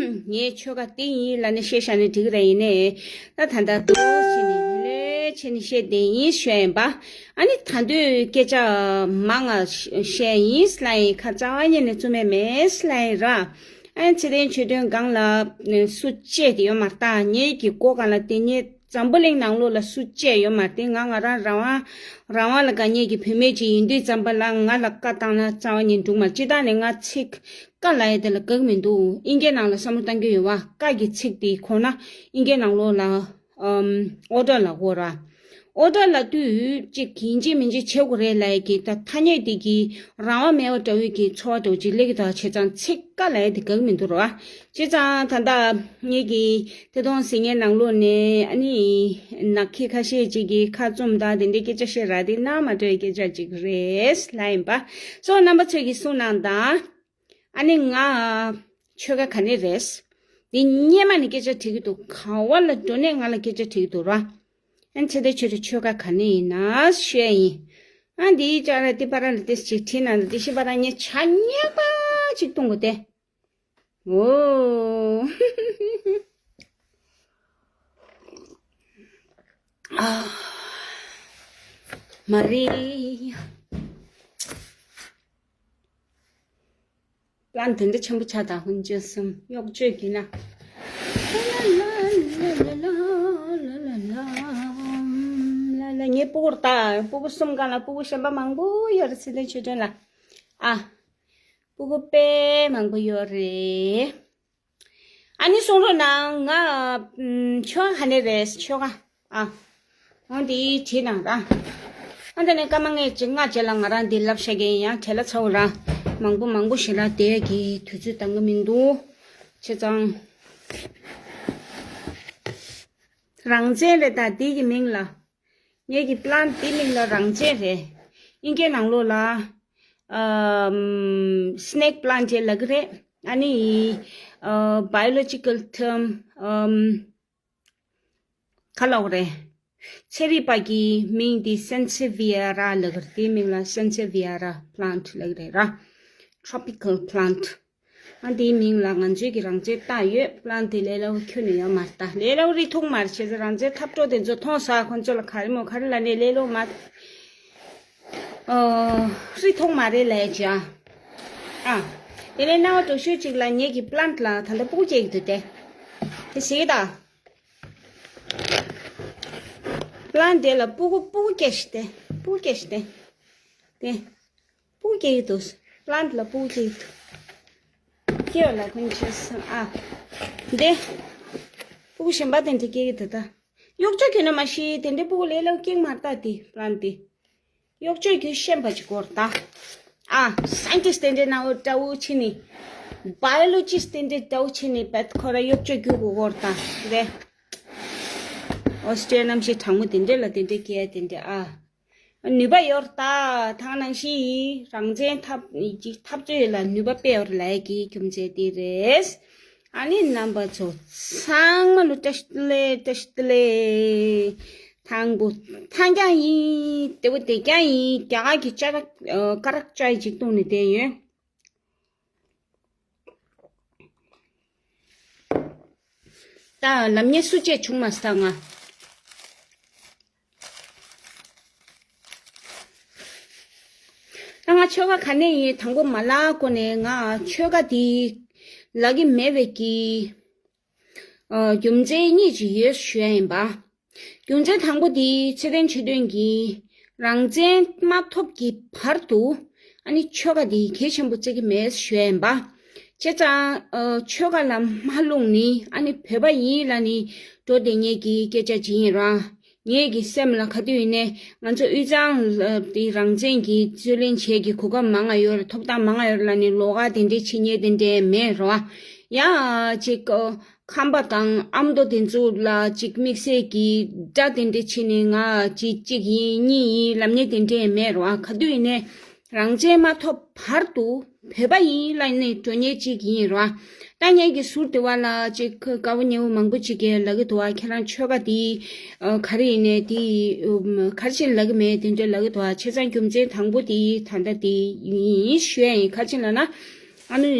ངའི་ཆོལ་ཁ་དེ་ཡིན་ལབ་ནས་བཤད་བཞག་ནས་འགྲིག་གི་རེད། ཡིན་ནའི་ད་ད་ལྟ་དུ་བྱས་ནས་ལོས་བྱས་ནས་བཤད་བསྡད་ཡིན་ཞུ་ཡ་ཡིན་པ། ཨ་ནི་ད་དུང་སྐད་ཆ་མང་ང་བཤད་ཡིན་ལབ་ཡིན། ཁ་རྩ་བ་ཉིད་ནས་བཙུམ་ཡ་མེད་ལབ་ཡིན་ར། ཨ་ཚེ་བརྟན་ཆོས་སྒྲོན་སྒང་ལ་སུ་བཅད་དེ་ཡོད་མ་རེད། ད་ངེད་ཀྱི་མགོ་སྒང་ལ་དེ་ཉིད་འཛམ་བུ་གླིང་ནང་ལོགས་ལ་སུ་བཅད་ཡོད་མ་རེད། ང་ང་རང་རང་དབང་རང་དབང་ལ་དགའ་མཁན་གྱི་བུད་མེད་ཅིག་ཡིན་དུས་ཙམ་པ་ལ་ང་ལ་བཀའ་བཏང་ན་རྩ་བ་ཉིད་འགྲིག་མ་རེད། སྤྱིར་བཏང་ནས་ང་ཚིག་བཀའ་ལབ་ཡ་དེ་ལ་དགའ་གི་མི་འདུག་ཨིན་སྐད་ནང་ལ་བསམ་བློ་བཏང་གི་ཡོད་པ། བཀའ་གི་ཚིག་དེ་གོ་ན་ཨིན་སྐད་ནང་ལོགས་ལ་ཨམ་ཨོ་ཌར་ལབ་དགོས་ར། ཨོ་ཌར་ལབ་དུས་ཅིག་ཡིན་གཅིག་མིན་གཅིག་བྱེད་དགོས་རེད་ལབ་ཡ་གི་ད་ཐ་སྙད་དེ་གི་རང་དབང་མེད་པ་འདྲ་བོའི་གི་ཚོར་བ་འདྲ་བོ་ཅིག་སླེབས་ཀྱི་འདུག་བྱས་ཙང་ཚིག་བཀའ་ལབ་ཡ་དེ་དགའ་གི་མི་འདུག་ར། བྱས་ཙང་ད་ལྟ་ངེད་ཀྱི་ཐད་གཏོང་ཟིན་ཉེ་ནང་ལོགས་ནས་ཨ་ནི་ནག་ཁྱི་ཁ་ཤས་ཅིག་གིས་ཁ་བཙུམ་དང་དེ་འདྲའི་སྐད་ཆ་བཤད་ར། དེ་ནང་མ་འགྲོ་བའི་སྐད་ཆ་ཅིག་རེད་ལབ་ཡིན་པ། སོ་རྣམ་པ་ཚོས་ཀྱིས་གསུངས་གནང་དང་། ཨ་ནི་ང་ཆོལ་ཁ་ག་ནས་རེད། འདི་སྔོན་མ་ནས་སྐད་ཆ་དྲིས་ཀྱི་འདུག་ག་བ་ལ་འགྲོ་ནས་ང་ལ་སྐད་ཆ་དྲིས་ཀྱི་འདུག་ར། ཨ་ནི་ཚེ་བརྟན་ཆོས་སྒྲོན་ཆོལ་ཁ་ག་ནས་ཡིན་ན་ཞུ་ཡ་ཡིན། ཨ་འདིའི་ཅ་ར་ཏི་པ་ར་ལ་ཏེ་ཅིག་བྲིས་ན་ལ་ཏི་ཤི་པ་ར་ངས་ཆ་ཉག་པ་ཅིག་གཏོང་དགོས་ཏེ། ཨོ། ཨ། མ་རེད། པླན་དེ་འདྲ་ཆེན་པོ་ཆགས་དང་ཧུན་ཅོ་སུམ་གཡོག་བཅོས་གྱིས་ན། ལ་ལ་ལ་ལ། ངའི་སྤུ་གུར་ལྟ། སྤུ་གུ་གསུམ་སྒང་ལ་སྤུ་གུ་གཞན་པ་མང་པོ་ཡོད་རེད། ཚེ་བརྟན་ཆོས་སྒྲོན་ལ། ཨ། སྤུ་གུ་དཔེ་མང་པོ་ཡོད་རེད། ཨ་ནི་གསུང་རོགས་གནང་། ང་ཆོལ་ཁ་ག་ནས་རེད། ཆོལ་ཁ། ཨ། འོ་འདི་བྲིས་གནང་ར། ཨ་ད་ནས་སྐར་མ་ལྔའི་རྗེས་ལྔ་རྗེས་ལ་ང་རང་འདི་ལབ་བཤད་མཁན་ཡང་བྲེལ་ལ་ཚ་བོ་ར། མང་པོ་མང་པོ་ཞིག་ལ་བསྡད་ཀྱི་དུས་ཚོད་འདང་གི་མི་འདུག་བྱས་ཙང་། རང་བཙན་རེད། ད་འདི་གི་མིང་ལ། ངེད་ཀྱི་པླན་འདི་མིང་ལ་རང་བཙན་རེད། ཨིན་སྐད་ནང་ལོགས་ལ་ཨམ་སི་ནེག་པླན་ཅེས་ལབ་ཀྱི་རེད། ཨ་ནི་ཨ་བྷའི་ཡོ་ལོ་ཇི་ཀལ་ཊརམ་ཨམ་ག་ལབ་དགོས་རེད། ཚན་རིག་པ་གི་མིང་འདི་སན་སེ་བི་ཡ་ར་ལབ་ཀྱི་རེད། དེའི་མིང་ལ་སན་སེ་བི་ཡ་ར་པླན་ལབ་ཀྱི་རེད་ར། ཊོ་པི་ཀལ་པླན། ཨ་འདིའི་མིང་ལ་ང་ཚོའི་གི་རང་བཙན་བཏགས་ཡོད། པླན་དེ་ལས་སླ་པོ་ཁྱོན་ནས་ཡོད་མ་རེད། ད་ལས་སླ་པོ་རིགས་མཐོང་མ་རེད། བྱས་ཙང་རང་བཙན་འཐབ་གྲོགས་དེ་ཚོ་མཐོང་ས་ཁོང་ཚོ་ལ་ག་རེ་མོ་ག་རེ་ལབ་ནས་ལས་སླ་པོ་མ་ཨོ། རིགས་མཐོང་མ་རེད་ལབ་ཡ་ཅིག་ཨ། ཨ། དེ་ནས་རྣ་བ་འགྲོ་ཤོས་ཅིག་ལ་ངེད་ཀྱི་པླན་ལ་ད་ལྟ་སྤུ་གུ་སྐྱེ་གི་འདུག་སྟེ། དེ་གཟིགས་ད། པ་ལན་དེ་ལ་སྤུ་གུ་སྤུ་གུ་སྐྱེས་ཤི་སྟེ། སྤུ་གུ་སྐྱེས་ཤི་སྟེ། དེ། སྤུ་གུ་སྐྱེ་གི་འདུག་པ་ལན་ལ་སྤུ་གུ་སྐྱེ་གི་འདུག་སྐྱེ་བ་ལ་ཁོང་ཆེ་སོང་ཨ། དེ། སྤུ་གུ་གཞན་པ་དེ་འདྲ་སྐྱེ་གི་འདུག་ད། གཡོག་བཅོས་གྱོན་ན་མ་ཤི་དེ་འདྲའི་སྤུ་གུ་ལས་སླ་པོ་སྐྱེ་གི་མ་རེད་ད་དེ་པ་ལན་དེ། གཡོག་བཅོས་རྒྱུ་ཤེས་པ་ཅིག་དགོས་རེད་ད། ཨ། སའེན་ཊིསི་དེ་འདྲའི་ནང་འདྲ་བོ་ཕྱིན་ནས། བྷའི་ཨོ་ལོ་ཇི་སི་དེ་འདྲའི་འདྲ་བོ་ཕྱིན་ནས་བད་ཁོ་ར་གཡོག་བཅོས་རྒྱུ་དགོས་རེད་ད། རེད། ཨོ་སི་ཀྲི་ཡ་གནམ་གཤིས་གྲང་མོ་དེ་འདྲ་ལ་དེ་འདྲའི་སྐྱེ་ཡ་དེ་འདྲ་ཨ། ནུས་པ་ཡོད་རེད་ད། ད་ག་ནང་བཞིན་རང་བཙན་འཐབ་ཅིག་འཐབ་རྩོད་ལ་ནུས་པ་སྤེལ་ཡོད་རེད་ལབ་ཡ་གི་རྒྱུ་མཚན་དེ་རེད། ཨ་ནི་རྣམ་པ་ཚོ་ཚང་མ་ལ་བཀྲ་ཤིས་བདེ་ལེགས། བཀྲ་ཤིས་བདེ་ལེགས། དང་པོ་ཐང་རྐྱང་ཡིན། བདེ་པོ་བདེ་རྐྱང་ཡིན། རྒྱ་གར་གྱི་ཅ་རག་ཨ་ཀ་རག་ཅ་ཡི་ཅིག་བཏུང་ནས་བསྡད་ཡོད། ད་ལབ་མཁན་སུ་གཅིག་བྱུང་མ་སོང་ང་། ད་ང་ཆོལ་ཁ་ག་ནས་ཡིན། དང་པོ་མ་ལབ་གོང་ནས་ང་ཆོལ་ཁ་དེ་ལབ་ཀྱི་མེད་པའི་གི་ཨ་རྒྱུ་མཚན་གཉིས་ཅིག་ཡོད་ཞུ་ཡ་ཡིན་པ། རྒྱུ་མཚན་དང་པོ་དེ་ཚེ་བརྟན་ཆོས་སྒྲོན་གྱིས་རང་བཙན་མ་ཐོབ་ཀྱི་བར་དུ་ཨ་ནི་ཆོལ་ཁ་དེ་གལ་ཆེན་པོ་བརྩི་གི་མེད་ཞུ་ཡ་ཡིན་པ། བྱས་ཙང་ཨ་ཆོལ་ཁ་ལ་མ་ལྷུང་ནས་ཨ་ནི་བོད་པ་ཡིན་ལབ་ནས་འགྲོ་བསྡད་མཁན་གྱི་སྐད་ཆ་ཅིག་ཡིན་ར། ངེད་ཀྱི་སེམས་ལ་ག་དུས་ཡིན་ནའི་ང་ཚོ་དབུས་གཙང་ལ་དེ་རང་བཙན་གྱི་རྩོད་ལེན་བྱེད་ཀྱི་གོ་སྐབས་མང་ང་ཡོད་རེད། ཐོབ་ཐང་མང་ང་ཡོད་རེད་ལབ་ནས་ལོགས་ཀ་དེ་འདྲས་བྱེད་མཁན་དེ་འདྲས་མེད་རེད་བ། ཡང་ཅིག་ཁམས་པ་དང་ཨ་མདོ་དེ་ཚོ་ལ་ཅིག་དམིགས་བསལ་གྱི་དགྲ་དེ་འདྲས་བྱས་ནས་ང་ཅིག་གཅིག་ཡིན་གཉིས་ཡིན་ལབ་མཁན་དེ་འདྲས་མེད་རེད་བ། ག་དུས་ཡིན་ནའི་རང་བཙན་མ་ཐོབ་བར་དུ་བོད་པ་ཡིན་ལབ་ནས་འགྲོ་མཁན་གཅིག་ཡིན་རེད་བ། ད་ངེད་ཀྱི་ཟུར་དེ་བ་ལ་ཅིག་དཀར་པོ་ཉེ་བོ་མང་པོ་ཅིག་གིས་ལབ་ཀྱི་འདུག་བ། ཁྱེད་རང་ཆོལ་ཁ་དེ་ཨ་ག་རེ་ཡིན་ནའི་དེ་ཨམ་ག་རེ་བྱས་ལབ་ཀྱི་མེད་དེ་འདྲ་ལབ་ཀྱི་འདུག་བ། བྱས་ཙང་རྒྱུ་མཚན་དང་པོ་དེ་ད་ལྟ་དེ་ཡིན་ཞུ་ཡ་ཡིན། ག་རེ་བྱས་ལབ་ན་ཨ་ནི་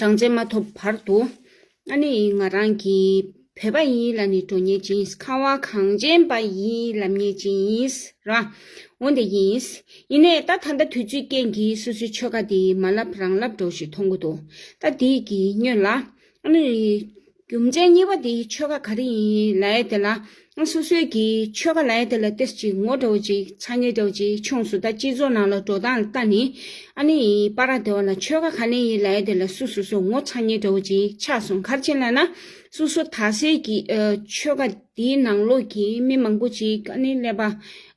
རང་བཙན་མ་ཐོབ་བར་དུ་ཨ་ནི་ང་རང་གི་བོད་པ་ཡིན་ལབ་ནས་འགྲོ་མཁན་ཅིག་ཡིན། ཁ་བ་གངས་ཅན་པ་ཡིན་ལབ་མཁན་ཅིག་ཡིན་ར། འོ་འདི་ཡིན། ཡིན་ནའི་ད་ད་ལྟ་དུས་ཚོད་རྐྱེན་གྱིས་སོ་སོའི་ཆོལ་ཁ་དེ་མ་ལབ་རང་ལབ་འདྲ་བོ་ཞིག་མཐོང་གི་འདུག་ད་དེ་གི་སྔོན་ལ་ཨ་ནི་རྒྱུ་མཚན་གཉིས་པ་དེ་ཆོལ་ཁ་ག་རེ་ཡིན་ལབ་ཡ་དེ་ལ། སོ་སོའི་གི་ཆོལ་ཁ་ལབ་ཡ་དེ་ལ་ཏོག་ཙམ་ངོ་འདྲ་བོ་ཅིག་ཚ་ཉེ་འདྲ་བོ་ཅིག་བྱུང་སོང་། ད་སྤྱི་ཚོགས་ནང་ལ་འགྲོ་སྟངས་ལ་ལྟ་ནས་ཨ་ནི་པར་དེ་བ་ལ་ཆོལ་ཁ་ག་ནས་ཡིན་ལབ་ཡ་དེ་ལ་སོ་སོ་སོ་ངོ་ཚ་ཉེ་འདྲ་བོ་ཅིག་ཆགས་སོང་། ག་རེ་བྱས་ལབ་ན་སོ་སོ་དག་སའི་གི་ཨ་ཆོལ་ཁ་དེའི་ནང་ལོགས་ཀྱི་མི་མང་པོ་ཅིག་ཨ་ནི་ཀླད་པ་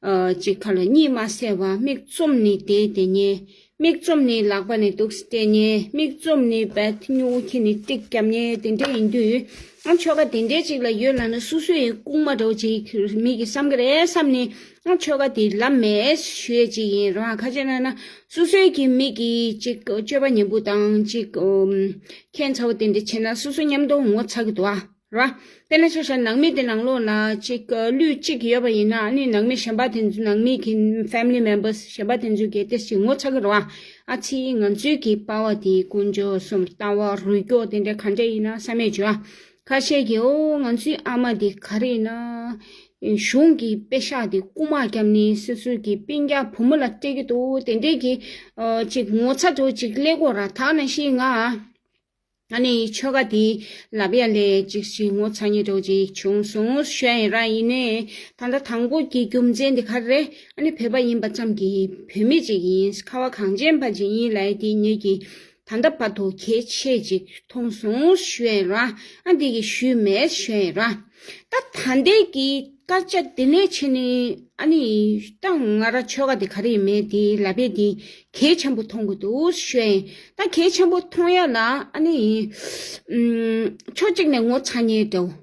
ཨ་ཅིག་ཁ་ལ་གཉིད་མ་སད་པ་མིག་བཙུམ་ནས་བསྡད་བསྡད་མཁན། མིག་བཙུམ་ནས་ལག་པ་ནས་འདུག་སེ་སྤྲད་མཁན། མིག་བཙུམ་ནས་བད་སྨྱུ་གུ་ཁྱེར་ནས་ཏིག་བརྒྱབ་མཁན་དེ་འདྲ་ཡིན་དུས། ཨ་ཆོལ་ཁ་དེ་འདྲའི་ཅིག་ལ་ཡོད་ལབ་ན་སོ་སོ་ཡི་རྐུན་མ་འདྲ་བོ་ཅིག་མི་གིས་བསམ་གི་རེད་བསམ་ནས་ཨ་ཆོལ་ཁ་དེ་ལབ་མེད་ཞུ་ཡས་ཅིག་ཡིན་ར། ག་རེ་བྱས་ལབ་ན་སོ་སོའི་གི་མི་གི་ཅིག་སྤྱོད་པ་ཉམས་པོ་དང་ཅིག་ཁྱད་མཚར་བོ་དེ་འདྲ་བྱས་ན་སོ་སོ་མཉམ་དུ་ངོ་ཚ་གི་འདུག་ཨ། ར། དཔེར་ན་ཆ་བཞག་ནང་མི་དེ་ནང་ལོགས་ལ་ཅིག་ལུས་གཅིག་ཡོད་པ་ཡིན་ན་ཨ་ནི་ནང་མི་གཞན་པ་དེ་ཚོ་ནང་མི་གི་family members གཞན་པ་དེ་ཚོ་གིས་ཏོག་ཙམ་ངོ་ཚ་གི་རེད་བ། ཨ་ཙི་ང་ཚོའི་གི་པ་ཕ་དེ་དཀོན་མཆོག་གསུམ་ལྟ་བ་རུས་སྐྱོག་དེ་འདྲ་ག་འདྲ་ཡིན་ན་བསམ་ཡས་བྱུང་ཨ། ཁ་ཤས་ཀྱིས་ཨོ་ང་ཚོའི་ཨ་མ་དེ་ག་རེ་ཡིན་ན་གཞུང་གི་པེ་ཤག་དེ་རྐུ་མ་བརྒྱབ་ནས་སོ་སོའི་གི་སྤུན་ཀྱག་བུ་མོ་ལ་སྤྲད་ཀྱི་འདུག་དེ་འདྲའི་གི་ཨ་ཅིག་ངོ་ཚ་འདྲ་བོ་ཅིག་སླེབས་ཀྱི་ཡོད་ར། ད་ནང་བཞིན་ང་ཨ་ནི་ཆོལ་ཁ་དེ་ལབ་ཡ་ལས་ཅིག་ཞིག་ངོ་ཚ་ཉེ་འདྲ་བོ་ཅིག་བྱུང་སོང་ཞུ་ཡ་ཡིན་ར། ཡིན་ནའི་ད་ལྟ་དང་པོ་གི་རྒྱུ་མཚན་དེ་ག་རེ་རེད། ཨ་ནི་བོད་པ་ཡིན་པ་ཙམ་གྱིས་བོད་མི་ཅིག་ཡིན། ཁ་བ་གངས་ཅན་པ་ཅིག་ཡིན་ལབ་ཡ་དེ་ངེད་ཀྱིས་ད་ལྟ་བར་དུ་གལ་ཆེ་ཅིག་མཐོང་སོང་ཞུ་ཡ་ཡིན་ར། ཨ་འདི་གི་ཞུས་མེད་ཞུ་ཡ་ཡིན་ར། ད་ད་ལྟའི་གི་སྐད་ཆ་དེ་ནས་ཕྱིན་ནས་ཨ་ནི་ད་ང་ར་ཆོལ་ཁ་དེ་ག་རེ་ཡིན་མེད་དེ་ལབ་ཡས་དེ་གལ་ཆེན་པོ་མཐོང་གི་འདུག་ཞུ་ཡ་ཡིན། ད་གལ་ཆེན་པོ་མཐོང་ཡ་ལ་ཨ་ནི་ཨུམ་ཕྱོགས་གཅིག་ནས་ངོ་ཚ་ཉེ་འདྲ་བོ།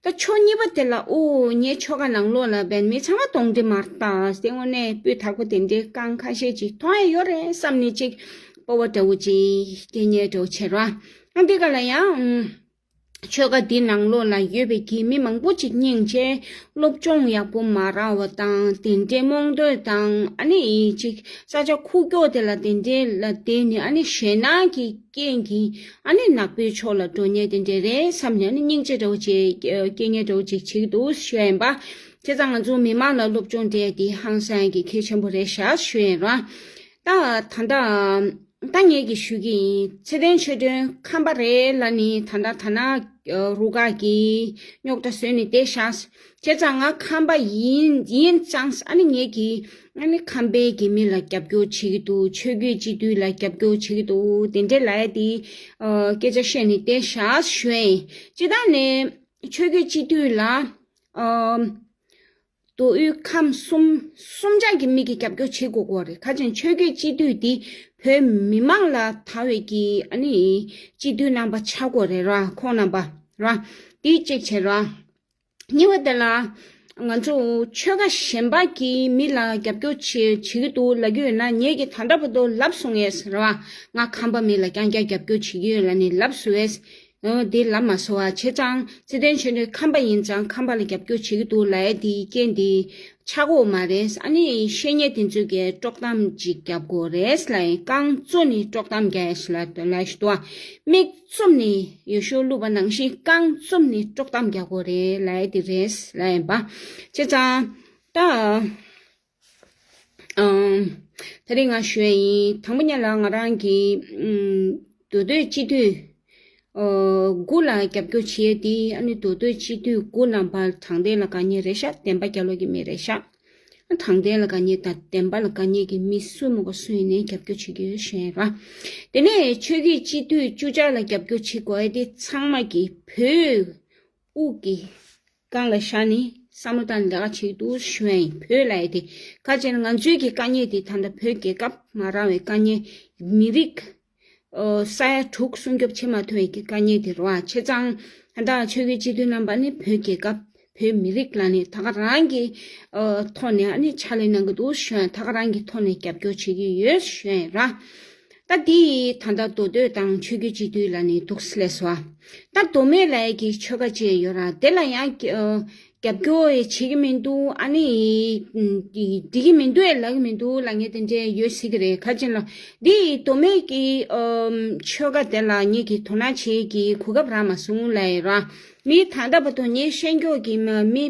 ད་ཕྱོགས་གཉིས་པ་དེ་ལ་ཨོ་ངའི་ཆོལ་ཁ་ནང་ལོགས་ལ་བན་མི་ཚང་མ་གདོན་འདྲེ་མ་རེད་ད། དེ་དངོས་གནས་སྤུས་དག་པོ་དེ་འདྲའི་རྐང་ཁ་ཤས་ཅིག་མཐོང་ཡ་ཡོད་རེད་བསམ་ནས་ཅིག་སྤོབས་པ་འདྲ་བོ་ཅིག་སྐྱེ་ཉེ་འདྲ་བོ་བྱེད་ར། ཨ་འདི་ག་ལ་ཡང་ཨུམ། ཆོལ་ཁ་འདི་ནང་ལོགས་ལ་ཡོད་པའི་གི་མི་མང་པོ་ཅིག་སྙིང་རྗེ། སློབ་སྦྱོང་ཡག་པོ་མ་རག་པ་དང་དེ་འདྲའི་རྨོངས་དད་དང་ཨ་ནི་ཅིག་ས་ཆ་ཁུག་ཀྱོག་དེ་ལ་དེ་འདྲའི་ལ་བསྡད་ནས་ཨ་ནི་ཞེད་སྣང་གི་རྐྱེན་གྱིས་ཨ་ནི་ནག་པོའི་ཕྱོགས་ལ་འགྲོ་ཉེ་དེ་འདྲ་རེད་བསམ་ནས་ཨ་ནི་སྙིང་རྗེ་འདྲ་བོ་ཅིག་སྐྱེ་ཉེ་འདྲ་བོ་ཅིག་བྱེད་ཀྱི་འདུག་ཞུ་ཡ་ཡིན་པ། བྱས་ཙང་ང་ཚོ་མི་མང་ལ་སློབ་སྦྱོང་སྤྲད་དེ་ཧང་སང་གི་གལ་ཆེན་པོ་རེད་ཤག་ཞུ་ཡ་ཡིན་ར། ད་ད་ལྟ། ད་ངས་ཀྱིས་ཞུ་གི་ཡིན། ཚེ་བརྟན་ཆོས་སྒྲོན་ཁམས་པ་རེད་ལབ་ནི་ད་ལྟ་ད་ན་རུ་ཁག་གིས་རྙོག་དྲ་བཟོས་ནས་བསྡད་ཤག་བྱས་ཙང་ང་ཁམས་པ་ཡིན་ཡིན་ཙང་ཨ་ནི་ངས་ཀྱིས་ཨ་ནི་ཁམས་པའི་གི་མི་ལ་རྒྱབ་སྐྱོར་བྱེད་ཀྱི་འདུག་ཆོས་བརྒྱུད་སྤྱི་འཐུས་ལ་རྒྱབ་སྐྱོར་བྱེད་ཀྱི་འདུག་དེ་འདྲས་ལབ་ཡ་དེ་སྐད་ཆ་བཤད་ནས་བསྡད་ཤག་ཞུ་ཡ་ཡིན། སྤྱིར་བཏང་ནས་ཆོས་བརྒྱུད་སྤྱི་འཐུས་ལ་མདོ་དབུས་ཁམས་གསུམ་གསུམ་ཆ་གི་མི་གིས་རྒྱབ་སྐྱོར་བྱེད་དགོས་ཀྱི་རེད། ཁ་ཅིག་ཆོས་བརྒྱུད་སྤྱི་འཐུས་འདི་བོད་མི་མང་ལ་དར་བའི་གི་ཨ་ནི་སྤྱི་འཐུས་རྣམ་པ་ཆགས་དགོས་རེད་ར། ཁོང་རྣམ་པ་ར། འདི་གཅིག་བྱས་ར། གཉིས་པ་དེ་ལ་ང་ཚོ་ཆོལ་ཁ་གཞན་པ་གི་མི་ལ་རྒྱབ་སྐྱོར་བྱེད་བྱེད་ཀྱི་འདུག་ལབ་ཀྱི་ཡོད་ན། ངས་ཀྱིས་ད་ལྟ་བར་དུ་ལབ་སོང་ངས་ར། ང་ཁམས་པ་མི་ལ་རྐྱང་རྐྱང་རྒྱབ་སྐྱོར་བྱེད་ཀྱི་ཡོད་ལབ་ནས་ལབ་སོང་ངས། འོ་དེ་ལབ་མ་སོང་བ། བྱས་ཙང་ཚེ་བརྟན་ཆོས་སྒྲོན་ཁམས་པ་ཡིན་ཙང་ཁམས་པ་ལ་རྒྱབ་སྐྱོར་བྱེད་ཀྱི་འདུག་ལབ་ཡ་དེའི་རྐྱེན་དེ་ཆགས་ཀྱི་ཡོད་མ་རེད། ཨ་ནི་བཤད་མཁན་དེ་ཚོས་ཀྱིས་དཀྲོག་གཏམ་ཅིག་རྒྱབ་དགོས་རེད་ལབ་ཡིན། རྐང་བཙུགས་ནས་དཀྲོག་གཏམ་རྒྱག་ཡ་ཞིག་ལ་ལབ་ཞིག་འདུག་མིག་བཙུམ་ནས་འོས་ཤོག་བླུགས་པ་ནང་བཞིན་རྐང་བཙུམ་ནས་དཀྲོག་གཏམ་རྒྱག་དགོས་རེད་ལབ་ཡ་དེ་རེད་ལབ་ཡིན་པ། བྱས་ཙང་ད། ཨང་། ད་རེས་ང་ཞུ་ཡ་ཡིན། དང་པོ་ཉིད་ལ་ང་རང་གི་ཨུམ། མདོ་སྟོད་སྤྱི་འཐུས་ཨོ། དགུ་ལ་རྒྱབ་སྐྱོར་བྱེད་ཡ་དེ་ཨ་ནི་མདོ་སྟོད་སྤྱི་འཐུས་དགུ་རྣམ་པ་དྲང་བདེན་ལ་དགའ་མཁན་རེད་ཤག་བདེན་པ་རྒྱལ་ལོ་གི་མི་རེད་ཤག་དྲང་བདེན་ལ་དགའ་མཁན་དང་བདེན་པ་ལ་དགའ་མཁན་གྱི་མི་སུ་མང་པོ་སུ་ཡིན་ནའི་རྒྱབ་སྐྱོར་བྱེད་ཀྱི་ཡོད་ཞུ་ཡ་ཡིན་ར། དེ་ནས་ཆོས་བརྒྱུད་སྤྱི་འཐུས་བཅུ་ཆ་ལ་རྒྱབ་སྐྱོར་བྱེད་དགོས་ཡ་དེ་ཚང་མ་གི་བོད་དབུགས་ཀྱི་སྒང་ལ་བཞག་ནས་བསམ་བློ་བཏང་ནས་ལས་ཀ་བྱེད་ཀྱི་འདུག་ཞུ་ཡ་ཡིན། བོད་ལབ་ཡ་དེ་ག་ཅེ་ན་ང་ཚོའི་གི་དཀའ་ངལ་དེ་ད་ལྟ་བོད་རྒྱལ་ཁབ་མ་རག་པའི་དཀའ་ངལ། མི་རིགས་ཨོ། ས་ཡ་དྲུག་སྲུང་སྐྱོབ་བྱེད་མ་ཐུབ་པའི་གི་དཀའ་ངལ་དེ་རེད་བ། བྱས་ཙང་ད་ལྟ་ཆོས་བརྒྱུད་སྤྱི་འཐུས་རྣམ་པ་ནི་བོད་རྒྱལ་ཁབ་བོད་མི་རིགས་ལ་ནི་ད་ག་རང་གི་ཨོ། ཐོག་ནས་ཨ་ནི་ཕྱག་ལས་གནང་གི་འདུག་ཞུ་ཡ་ཡིན། ད་ག་རང་གི་ཐོག་ནས་རྒྱབ་སྐྱོར་བྱེད་ཀྱི་ཡོད་ཞུ་ཡ་ཡིན་ར། ད་དེ་ད་ལྟ་མདོ་སྟོད་དང་ཆོས་བརྒྱུད་སྤྱི་འཐུས་ལ་ནི་འདུག་སེ་ལས་སོ། ད་མདོ་སྨད་ལ་ཡ་གི་ཆོལ་ཁ་ཅིག་ཡོད་ར། དེ་ལ་ཡང་ཨོ། རྒྱབ་སྐྱོར་བྱེད་ཀྱི་མི་འདུག་ཨ་ནི། འགྲིག་གི་མི་འདུག་ཨེ་ལབ་ཀྱི་མི་འདུག་ལབ་མཁན་དེ་འདྲས་ཡོད་སྲིད་ཀྱི་རེད། ག་ཅེ་ན་འདི་མདོ་སྨད་ཀྱི་ཨམ། ཆོལ་ཁ་དེ་ལ་ངེད་ཀྱིས་དོ་སྣང་བྱེད་ཀྱི་གོ་སྐབས་རག་མ་སོང་ལབ་ཡིན་ར། མི་ད་ལྟ་བར་དུ་ངས་ཤེས་མཁན་གྱི་མ་མི་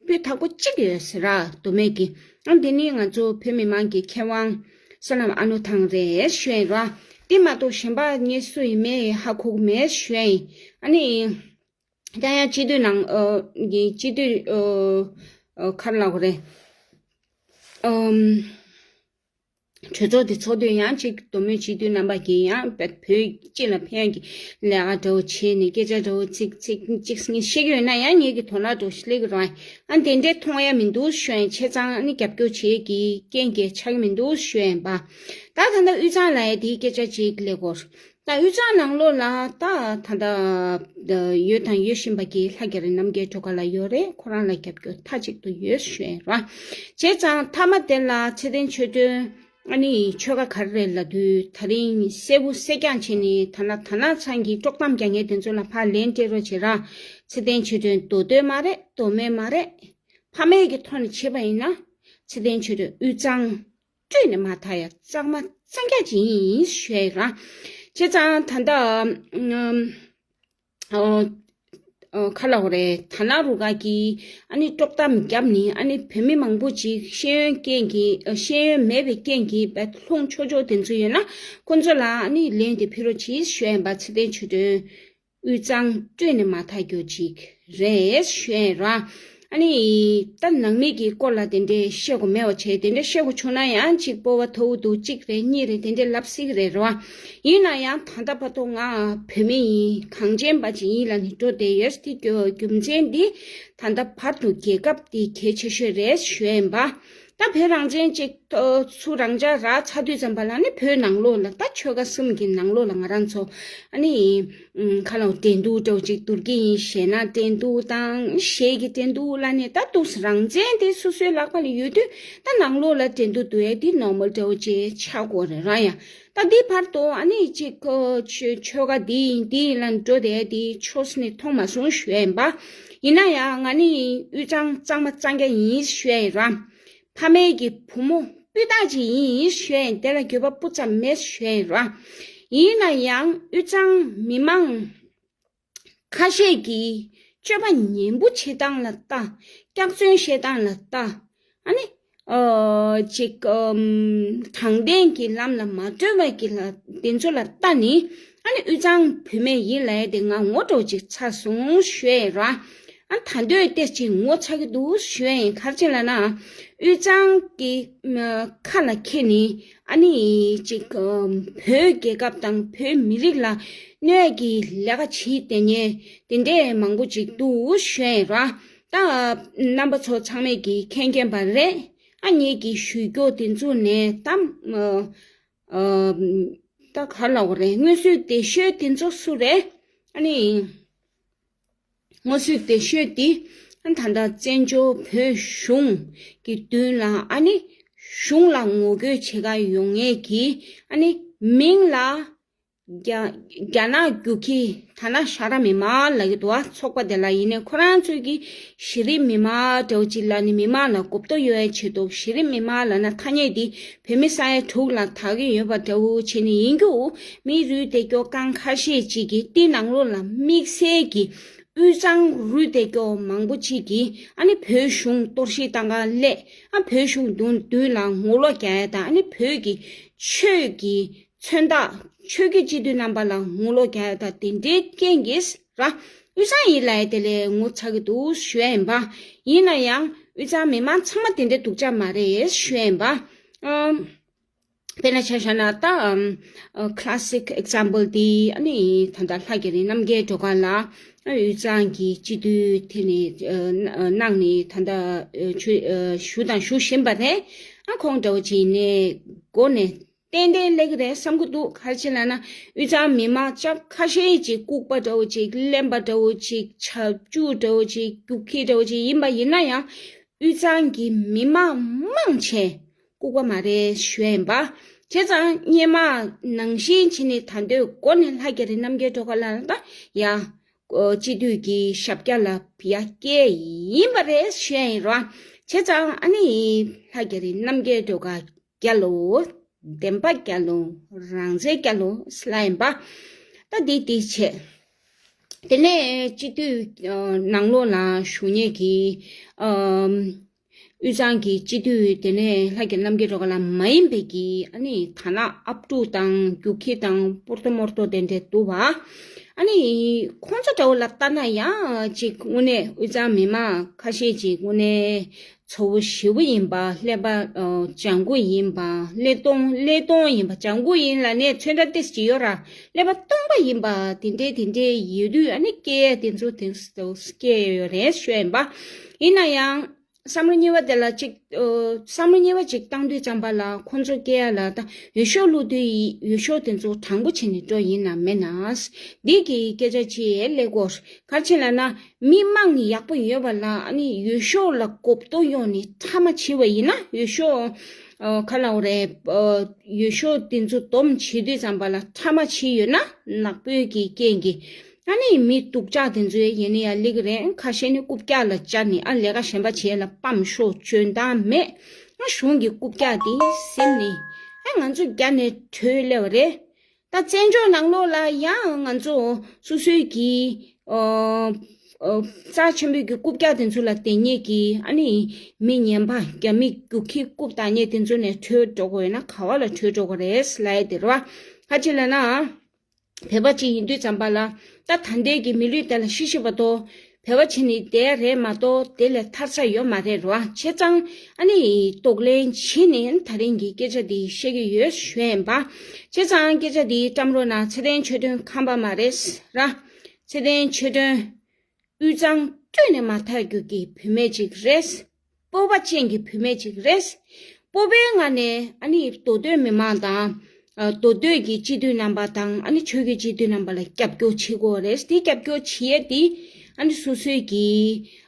སྤུས་དག་པོ་གཅིག་ཡོད་ཟེར་ར། མདོ་སྨད་ཀྱི། ཨ་འདི་ནི་ང་ཚོ་བོད་མི་མང་གི་མཁས་དབང་བསོད་ནམས་ཨ་ནུ་ཐང་རེད་ཞུ་ཡིན་ར། འདི་མ་གཏོགས་གཞན་པ་ངས་སུ་ཡིན་མིན་ཧ་གོ་གི་མེད་ཞུ་ཡིན། ཨ་ནི། ཡང་ཡང་སྤྱི་འཐུས་ནང་ཨོ། གི་སྤྱི་འཐུས་ཨོ། ཨོ། ག་རེ་ལབ་དགོས་རེད། ཨོམ། གྲོས་ཚོགས་དེ་ཚོགས་དུས་ཡང་གཅིག་མདོ་སྨད་སྤྱི་འཐུས་རྣམ་པ་གིས་ཡང་བོད་སྤྱི་ལ་ཕན་གྱི་ལས་ཀ་འདྲ་བོ་བྱས་ནས་སྐད་ཆ་འདྲ་བོ་ཚིག་ཚིག་གཅིག་གཉིས་བཤད་ཀྱི་ཡོད་ན་ཡང་ངེད་ཀྱི་དོ་སྣང་འདྲ་བོ་ཞིག་སླེབས་ཀྱི་རེད། ཨ་དེ་འདྲས་མཐོང་ཡ་མི་འདུག་ཞུ་ཡིན། བྱས་ཙང་ཨ་ནི་རྒྱབ་སྐྱོར་བྱེད་ཀྱི་རྐྱེན་གྱིས་ཆགས་ཀྱི་མི་འདུག་ཞུ་ཡིན་པ། ད་ད་ལྟ་དབུས་གཙང་ལ་ཡ་དེའི་སྐད་ཆ་ཅིག་སླེབས་ཀྱི་ཡོད་རེད། ད་དབུས་གཙང་ནང་ལོགས་ལ་ད་ད་ལྟ་ཡོད་དང་ཡོད་བཞིན་པ་གི་ལྷ་རྒྱ་རི་རྣམ་རྒྱལ་སྒྲོལ་དཀར་ལགས་ཡོད་རེད། ཁོ་རང་ལ་རྒྱབ་སྐྱོར་མཐའ་གཅིག་ཏུ་ཡོད་ཞུ་ཡ་ཡིན་ར། བྱས་ཙང་མཐའ་མ་དེ་ལ་ཚེ་བརྟན་ཆོས་སྒྲོན་ཨ་ནི་ཆོལ་ཁ་ག་རེ་རེད་ལབ་དུས་ད་རིང་གསལ་པོ་གསལ་རྐྱང་བྱས་ནས་ད་ན་ད་ན་ཚང་གི་དཀྲོག་གཏམ་རྒྱག་མཁན་དེ་ཚོ་ལ་ཕར་ལན་སྤྲད་རོགས་བྱེད་ར། ཚེ་བརྟན་ཆོས་སྒྲོན་མདོ་སྟོད་མ་རེད། མདོ་སྨད་མ་རེད། ཕ་མེས་ཀྱི་ཐོག་ནས་བྱས་པ་ཡིན་ན་ཚེ་བརྟན་ཆོས་སྒྲོན་དབུས་གཙང་སྤྲོས་ནས་མ་ཐར་ཡ་གཙང་མ་གཙང་རྐྱང་ཅིག་ཡིན་ཞུ་ཡ་ཡིན་ར། བྱས་ཙང་ད་ལྟ་ཨམ། ཨོ། ཨོ། ག་རེ་ལབ་དགོས་རེད། ད་ན་རུ་ཁག་གིས་ཨ་ནི་དཀྲོག་གཏམ་བརྒྱབ་ནས་ཨ་ནི་བོད་མི་མང་པོ་ཅིག་ཤེས་ཡོན་རྐྱེན་གྱིས་ཨ། ཤེས་ཡོན་མེད་པའི་རྐྱེན་གྱིས་བད་ལྷུང་ཆོག་ཆོག་དེ་ཚོ་ཡོད་ན་ཁོ་ཚོ་ལ་ཨ་ནི་ལན་དེ་ཕུལ་རོགས་གྱིས་ཞུ་ཡ་ཡིན་པ། ཚེ་བརྟན་ཆོས་སྒྲོན་དབུས་གཙང་སྤྲོས་ནས་མ་ཐར་རྒྱུ་ཅིག་རེད་ཞུ་ཡ་ཡིན་ར། ཨ་ནི་ད་ནང་མི་གི་སྐོར་ལ་དེ་འདྲས་བཤད་དགོས་མེད་པ་བྱས། དེ་འདྲས་བཤད་དགོས་བྱུང་ན་ཡང་ཅིག་སྤོབས་པ་མཐོ་པོ་འདུག་གཅིག་རེད་གཉིས་རེད་དེ་འདྲས་ལབ་སྲིད་ཀྱི་རེད་ར། ཡིན་ན་ཡང་ད་ལྟ་བར་དུ་ང་བོད་མི་ཡིན། གངས་ཅན་པ་ཅིག་ཡིན་ལབ་ནས་འགྲོ་བསྡད་ཡོད། དེ་རྒྱུ་རྒྱུ་མཚན་འདི་ད་ལྟ་བར་དུ་རྒྱལ་ཁབ་འདི་གལ་ཆེ་ཤོས་རེད་ཞུ་ཡ་ཡིན་པ། ད་བོད་རང་བཙན་ཅིག་ཚུར་རང་འཇགས་རག་ཚར་དུས་ཙམ་པ་ལ་ནི་བོད་ནང་ལོགས་ལ་ད་ཆོལ་ཁ་གསུམ་གྱི་ནང་ལོགས་ལ་ང་རང་ཚོ་ཨ་ནི་ཁ་ལོ་འགྲན་བསྡུར་འདྲ་བོ་ཅིག་བསྡུར་གྱི་ཡིན་ཞེ་ན་འགྲན་བསྡུར་དང་གཞས་ཀྱི་འགྲན་བསྡུར་ལ་ནི་ད་འདུག་སེ་རང་བཙན་དེ་སོ་སོའི་ལག་པ་ལ་ཡོད་དུས་ད་ནང་ལོགས་ལ་འགྲན་བསྡུར་བསྡུར་ཡ་དེ་ནོར་མལ་འདྲ་བོ་ཅིག་ཆགས་དགོས་རེད་ར། ཡ་ད་འདི་བར་དུ་ཨ་ནི་ཅིག་ཆོལ་ཁ་འདི་ཡིན་འདི་ཡིན་ལ་འགྲོ་བསྡད་ཡ་དེ་ཆོས་ནི་མཐོང་མ་སོང་ཞུ་ཡ་ཡིན་པ། ཡིན་ན་ཡང་ང་ནི་དབུས་གཙང་གཙང་མ་གཙང་རྐྱང་ཡིན་ཞུ་ཡ་ཡིན་ར། ཕ་མེས་ཀྱི་བུ་མོ་སྤུས་དག་ཅིག་ཡིན་ཞུ་ཡ་ཡིན། དེ་ལ་འགྱོད་པ་སྤུ་ཙམ་མེད་ཞུ་ཡ་ཡིན་ར། ཡིན་ན་ཡང་དབུས་གཙང་མི་མང་ཁ་ཤས་ཀྱིས་སྤྱོད་པ་ངན་པོ་བྱེད་སྟངས་ལ་ལྟ། སྐྱག་རྫུན་བཤད་སྟངས་ལ་ལྟ། ཨ་ནི་ ཨ་ཅིག་ཨམ་དྲང་བདེན་གྱི་ལམ་ལ་མ་བགྲོད་པ་གི་ལ་དེ་ཚོ་ལ་ལྟ་ནི། ཨ་ནི་དབུས་གཙང་བུད་མེད་ཡིན་ལབ་ཡ་དེ་ང་ངོ་འདྲ་བོ་ཅིག་ཚ་སོང་ཞུ་ཡ་ཡིན་ར། ཨ་ད་འདོད་ཏེ་ཅིག་ངོ་ཚ་གི་འདུག་ཞུ་ཡ་ཡིན། ག་རེ་བྱས་ལབ་ན། དབུས་གཙང་གི་ཨ་ཁ་ལ་འཁྱེར་ནི། ཨ་ནི་ཅིག་ཨམ་བོད་རྒྱལ་ཁབ་དང་བོད་མི་རིགས་ལ་གནོད་ཀྱི་ལས་ཀ་བྱེད་དེ་ཉེ་དེ་འདྲས་མང་པོ་ཅིག་འདུག་ཞུ་ཡ་ཡིན་ར། ད་རྣམ་པ་ཚོ་ཚང་མས་ཀྱི་མཁྱེན་མཁྱེན་པ་རེད། ཨ་ངེད་ཀྱི་ཞུ་སྐྱོ་དེ་ཚོ་ནས་ད་ཨ་ཨ་ད་ག་ལབ་དགོས་རེད། སྔོན་སྲོལ་དེ་ཤོད་དེ་ཚོ་སུ་རེད། ཨ་ནི་སྔོན་སྲོལ་དེ་ཤོད་དེ་ཨ་ད་ལྟ་བཙན་བྱོལ་བོད་གཞུང་གི་མདུན་ལ་ཨ་ནི་གཞུང་ལ་ངོ་རྒོལ་བྱེད་ག་ཡོང་ངེད་ཀྱི་ཨ་ནི་མིང་ལ། རྒྱ་རྒྱ་ནག་རྒྱུག་ཁྱི་ཐ་ན་ཤ་ར་མི་མང་ལབ་ཀྱི་འདུག་ཨ། ཚོགས་པ་དེ་ལ་ཡིན་ནའི་ཁོ་རང་ཚོས་ཀྱི་གཞི་རིམ་མི་མང་འདྲ་བོ་ཅིག་ལ་ནི་མི་མང་ལ་གོ་བརྡ་གཡོ་ཡའི་ཆེད་དུ། གཞི་རིམ་མི་མང་ལབ་ན་ཐ་སྙད་འདི་བོད་མི་ས་ཡ་དྲུག་ལ་དག་གི་ཡོད་པ་འདྲ་བོ་བྱས་ནས་ཡིན་རྒྱུ། མི་རུས་དེ་སྐྱོ་རྐང་ཁ་ཤས་ཅིག་གིས་དེ་ནང་ལོགས་ལ་དམིགས་བསལ་གྱི་དབུས་གཙང་རུས་དེ་སྐྱོ་མང་པོ་ཅིག་གིས་ཨ་ནི་བོད་གཞུང་གཏོར་བཤིག་བཏང་ག་སླེབས། ཨ་བོད་གཞུང་མདུན་མདུན་ལ་ངོ་ལོག་རྒྱག་ཡ་དང་། ཨ་ནི་བོད་ཀྱི་ཆོས་ཀྱི་མཚོན་རྟགས་ཆོས་བརྒྱུད་སྤྱི་འཐུས་རྣམ་པ་ལ་ངོ་ལོག་རྒྱག་ཡ་དང་དེ་འདྲའི་རྐྱེན་གྱིས་ར། དབུས་གཙང་ཡིན་ལབ་ཡ་དེ་ལས་ངོ་ཚ་གི་འདུག་ཞུ་ཡ་ཡིན་པ། ཡིན་ན་ཡང་དབུས་གཙང་མི་མང་ཚང་མ་དེ་འདྲའི་སྡུག་ཅག་མ་རེད་ཞུ་ཡ་ཡིན་པ། ཨམ། དཔེར་ན་ཆ་བཞག་ན་ད་ཨམ། ཨ་classic example དེ་ཨ་ནི་ད་ལྟ་ལྷ་རྒྱ་རི་རྣམ་རྒྱལ་སྒྲོལ་དཀར་ལགས་ཨ་དབུས་གཙང་གི་སྤྱི་འཐུས་དེ་ནི་ཨ་གནང་ནས་ད་ལྟ་ཨ་ཆོས་ཨ་ཞུ་དང་ཞུ་བཞིན་པ་རེད། ཨ་ཁོང་འདྲ་བོ་ཅིག་ནས་འགོ་ནས་ཏན་ཏན་སླེབས་ཀྱི་རེད་བསམ་གྱི་འདུག་ག་རེ་བྱས་ལབ་ན་དབུས་གཙང་མི་མང་ཅག་ཁ་ཤས་ཅིག་ལྐུགས་པ་འདྲ་བོ་ཅིག་གླེན་པ་འདྲ་བོ་ཅིག་ཆབ་ཆུ་འདྲ་བོ་ཅིག་རྒྱུག་ཁྱི་འདྲ་བོ་ཅིག་ཡིན་པ་ཡིན་ན་ཡང་དབུས་གཙང་གི་མི་མང་མང་ཆེ་ལྐུགས་པ་མ་རེད་ཞུ་ཡ་ཡིན་པ། བྱས་ཙང་སྔོན་མ་ནང་བཞིན་བྱས་ནས་ད་འདོད་འགོ་ནས་ལྷ་རྒྱ་རི་རྣམ་རྒྱལ་སྒྲོལ་དཀར་ལགས་ལ་ད་ཡ། སྤྱི་འཐུས་ཀྱི་ཞབས་བཀྱག་ལ་ཡ་བསྐྱལ་ཡིན་པ་རེད་ཞུ་ཡ་ཡིན་རོ། བྱས་ཙང་ཨ་ནི་ལྷ་རྒྱ་རི་རྣམ་རྒྱལ་སྒྲོལ་དཀར་རྒྱལ་ལོ། བདེན་པ་རྒྱལ་ལོ། རང་བཙན་རྒྱལ་ལོ་ལབ་ཡིན་པ། ད་འདི་འདི་བྱས། དེ་ནས་སྤྱི་འཐུས་ནང་ལོགས་ལ་ཞུགས་མཁན་གྱི་ཨམ། དབུས་གཙང་གི་སྤྱི་འཐུས་དེ་ནས་ལྷ་རྒྱ་རྣམ་རྒྱལ་སྒྲོལ་དཀར་ལགས་མ་ཡིན་པའི་གི་ཨ་ནི་ཐ་ན་ཨབ་ཕྲུག་དང་རྒྱུག་ཁྱི་དང་སྤོར་ཏོ་མོར་ཏོ་དེ་འདྲས་འདུག་བ། ཨ་ནི་ཁོང་ཚོ་འདྲ་བོ་ལ་ལྟ་ན་ཡང་ཅིག་དངོས་གནས་དབུས་གཙང་མི་མང་ཁ་ཤས་ཅིག་དངོས་གནས་ཚོ་བོ་ཞེ་བོ་ཡིན་པ། ཀླད་པ་ལྗང་གུ་ཡིན་པ། ཀླད་སྟོང་ཀླད་སྟོང་ཡིན་པ། ལྗང་གུ་ཡིན་ལབ་ནས་ཚོན་ཁྲ་ཏོག་ཙམ་ཡོད་ར། ཀླད་པ་སྟོང་པ་ཡིན་པ་དེ་འདྲས་དེ་འདྲས་ཡོད་དུས་ཨ་ནི་སྐད་དེ་ཚོ་དེ་ཚོ་སྐད་ཡོད་རེད་ཞུ་ཡ་ཡིན་པ། ཡིན་ན་ཡང་། བསམ་བློ་གཉིས་པ་དེ་ལ་གཅིག་ཨོ། བསམ་བློ་གཉིས་པ་གཅིག་བཏང་དུས་ཙམ་པ་ལ་ཁོང་ཚོ་སྐད་ཡ་ལ་ད་འོས་ཤོག་བླུགས་དུས་ཡི་འོས་ཤོག་དེ་ཚོ་དྲང་པོ་བྱས་ནས་འགྲོ་ཡིན་ན་མེད་ན། འདི་གི་སྐད་ཆ་ཅིག་སླེབས་གོ། ག་རེ་བྱས་ལབ་ན་མི་མང་ཡག་པོ་ཡོད་པ་ལ་ཨ་ནི་འོས་ཤོག་ལ་གོ་བསྡུར་ཡོང་ནས་ཕྲ་མ་བྱས་པ་ཡིན་ན། འོས་ཤོག་ཨོ་ག་ལབ་དགོས་རེད། ཨོ་འོས་ཤོག་དེ་ཚོ་བསྡོམས་བྱེད་དུས་ཙམ་པ་ལ་ཕྲ་མ་བྱས་ཡོད་ན་ནག་པོའི་གི་རྐྱེན་གྱིས། ཨ་ནི་མི་སྡུག་ཅག་དེ་ཚོའི་ཡིན་ན་ཡང་སླེབས་ཀྱི་རེད། ཁ་ཤས་ནི་རྐུབ་བཀྱག་ལ་བཅར་ནས་ཨ་ལས་ཀ་གཞན་པ་བྱེད་ལ་ཕམ་ཤོག་འཇོན་ཐང་མེད། ཨ་གཞུང་གི་རྐུབ་བཀྱག་དེ་ཟིན་ནས་ཨ་ང་ཚོ་རྒྱ་ནས་བྲོས་སླེབས་པ་རེད། ད་བཙན་བྱོལ་ནང་ལོགས་ལ་ཡང་ང་ཚོ་སོ་སོའི་གི་ཨོ་ཨོ་རྩ་ཆེན་པོའི་གི་རྐུབ་བཀྱག་དེ་ཚོ་ལ་བརྟེན་མཁན་གྱི་ཨ་ནི་མི་ངན་པ་རྒྱ་མི་རྒྱུག་ཁྱི་རྐུབ་བཏགས་མཁན་དེ་ཚོ་ནས་བྲོས་འགྲོ་དགོས་ཡོད་ན་ག་བ་ལ་བྲོས་འགྲོ་དགོས་རེད་ལབ་ཡ་དེ་རེད་བ། ག་ཅི་ལབ་ན། བོད་པ་ཅིག་ཡིན་དུས་ཙམ་པ་ལ་ད་ད་ལྟའི་གི་མི་ལུས་དེ་ལ་ཤི་ཤི་བ་དོ། བོད་པ་བྱས་ནས་བསྡད་རེད་མ་གཏོགས་དེ་ལས་ཐར་ས་ཡོད་མ་རེད་རོ། བྱས་ཙང་ཨ་ནི་གདོང་ལེན་བྱས་ནས་ད་རིང་གི་སྐད་ཆ་འདི་བཤད་ཀྱི་ཡོད་ཞུ་ཡིན་པ། བྱས་ཙང་སྐད་ཆ་འདི་བཀྲམ་རོགས་གནང་། ཚེ་བརྟན་ཆོས་སྒྲོན་ཁམས་པ་མ་རེད་ར། ཚེ་བརྟན་ཆོས་སྒྲོན་དབུས་གཙང་ཁྱོན་ནས་མ་ཐར་རྒྱུ་གི་བུད་མེད་ཅིག་རེད། སྤོབས་པ་ཅན་གྱི་བུད་མེད་ཅིག་རེད། སྤོབས་པའི་ངང་ནས་ཨ་ནི་མདོ་སྟོད་མི་མང་དང་། ཨ་མདོ་སྟོད་ཀྱི་སྤྱི་འཐུས་རྣམ་པ་དང་ཨ་ནི་ཆོས་ཀྱི་སྤྱི་འཐུས་རྣམ་པ་ལ་རྒྱབ་སྐྱོར་བྱེད་དགོས་རེད། དེ་རྒྱབ་སྐྱོར་བྱེད་ཡས་དེ་ཨ་ནི་སོ་སོའི་གི་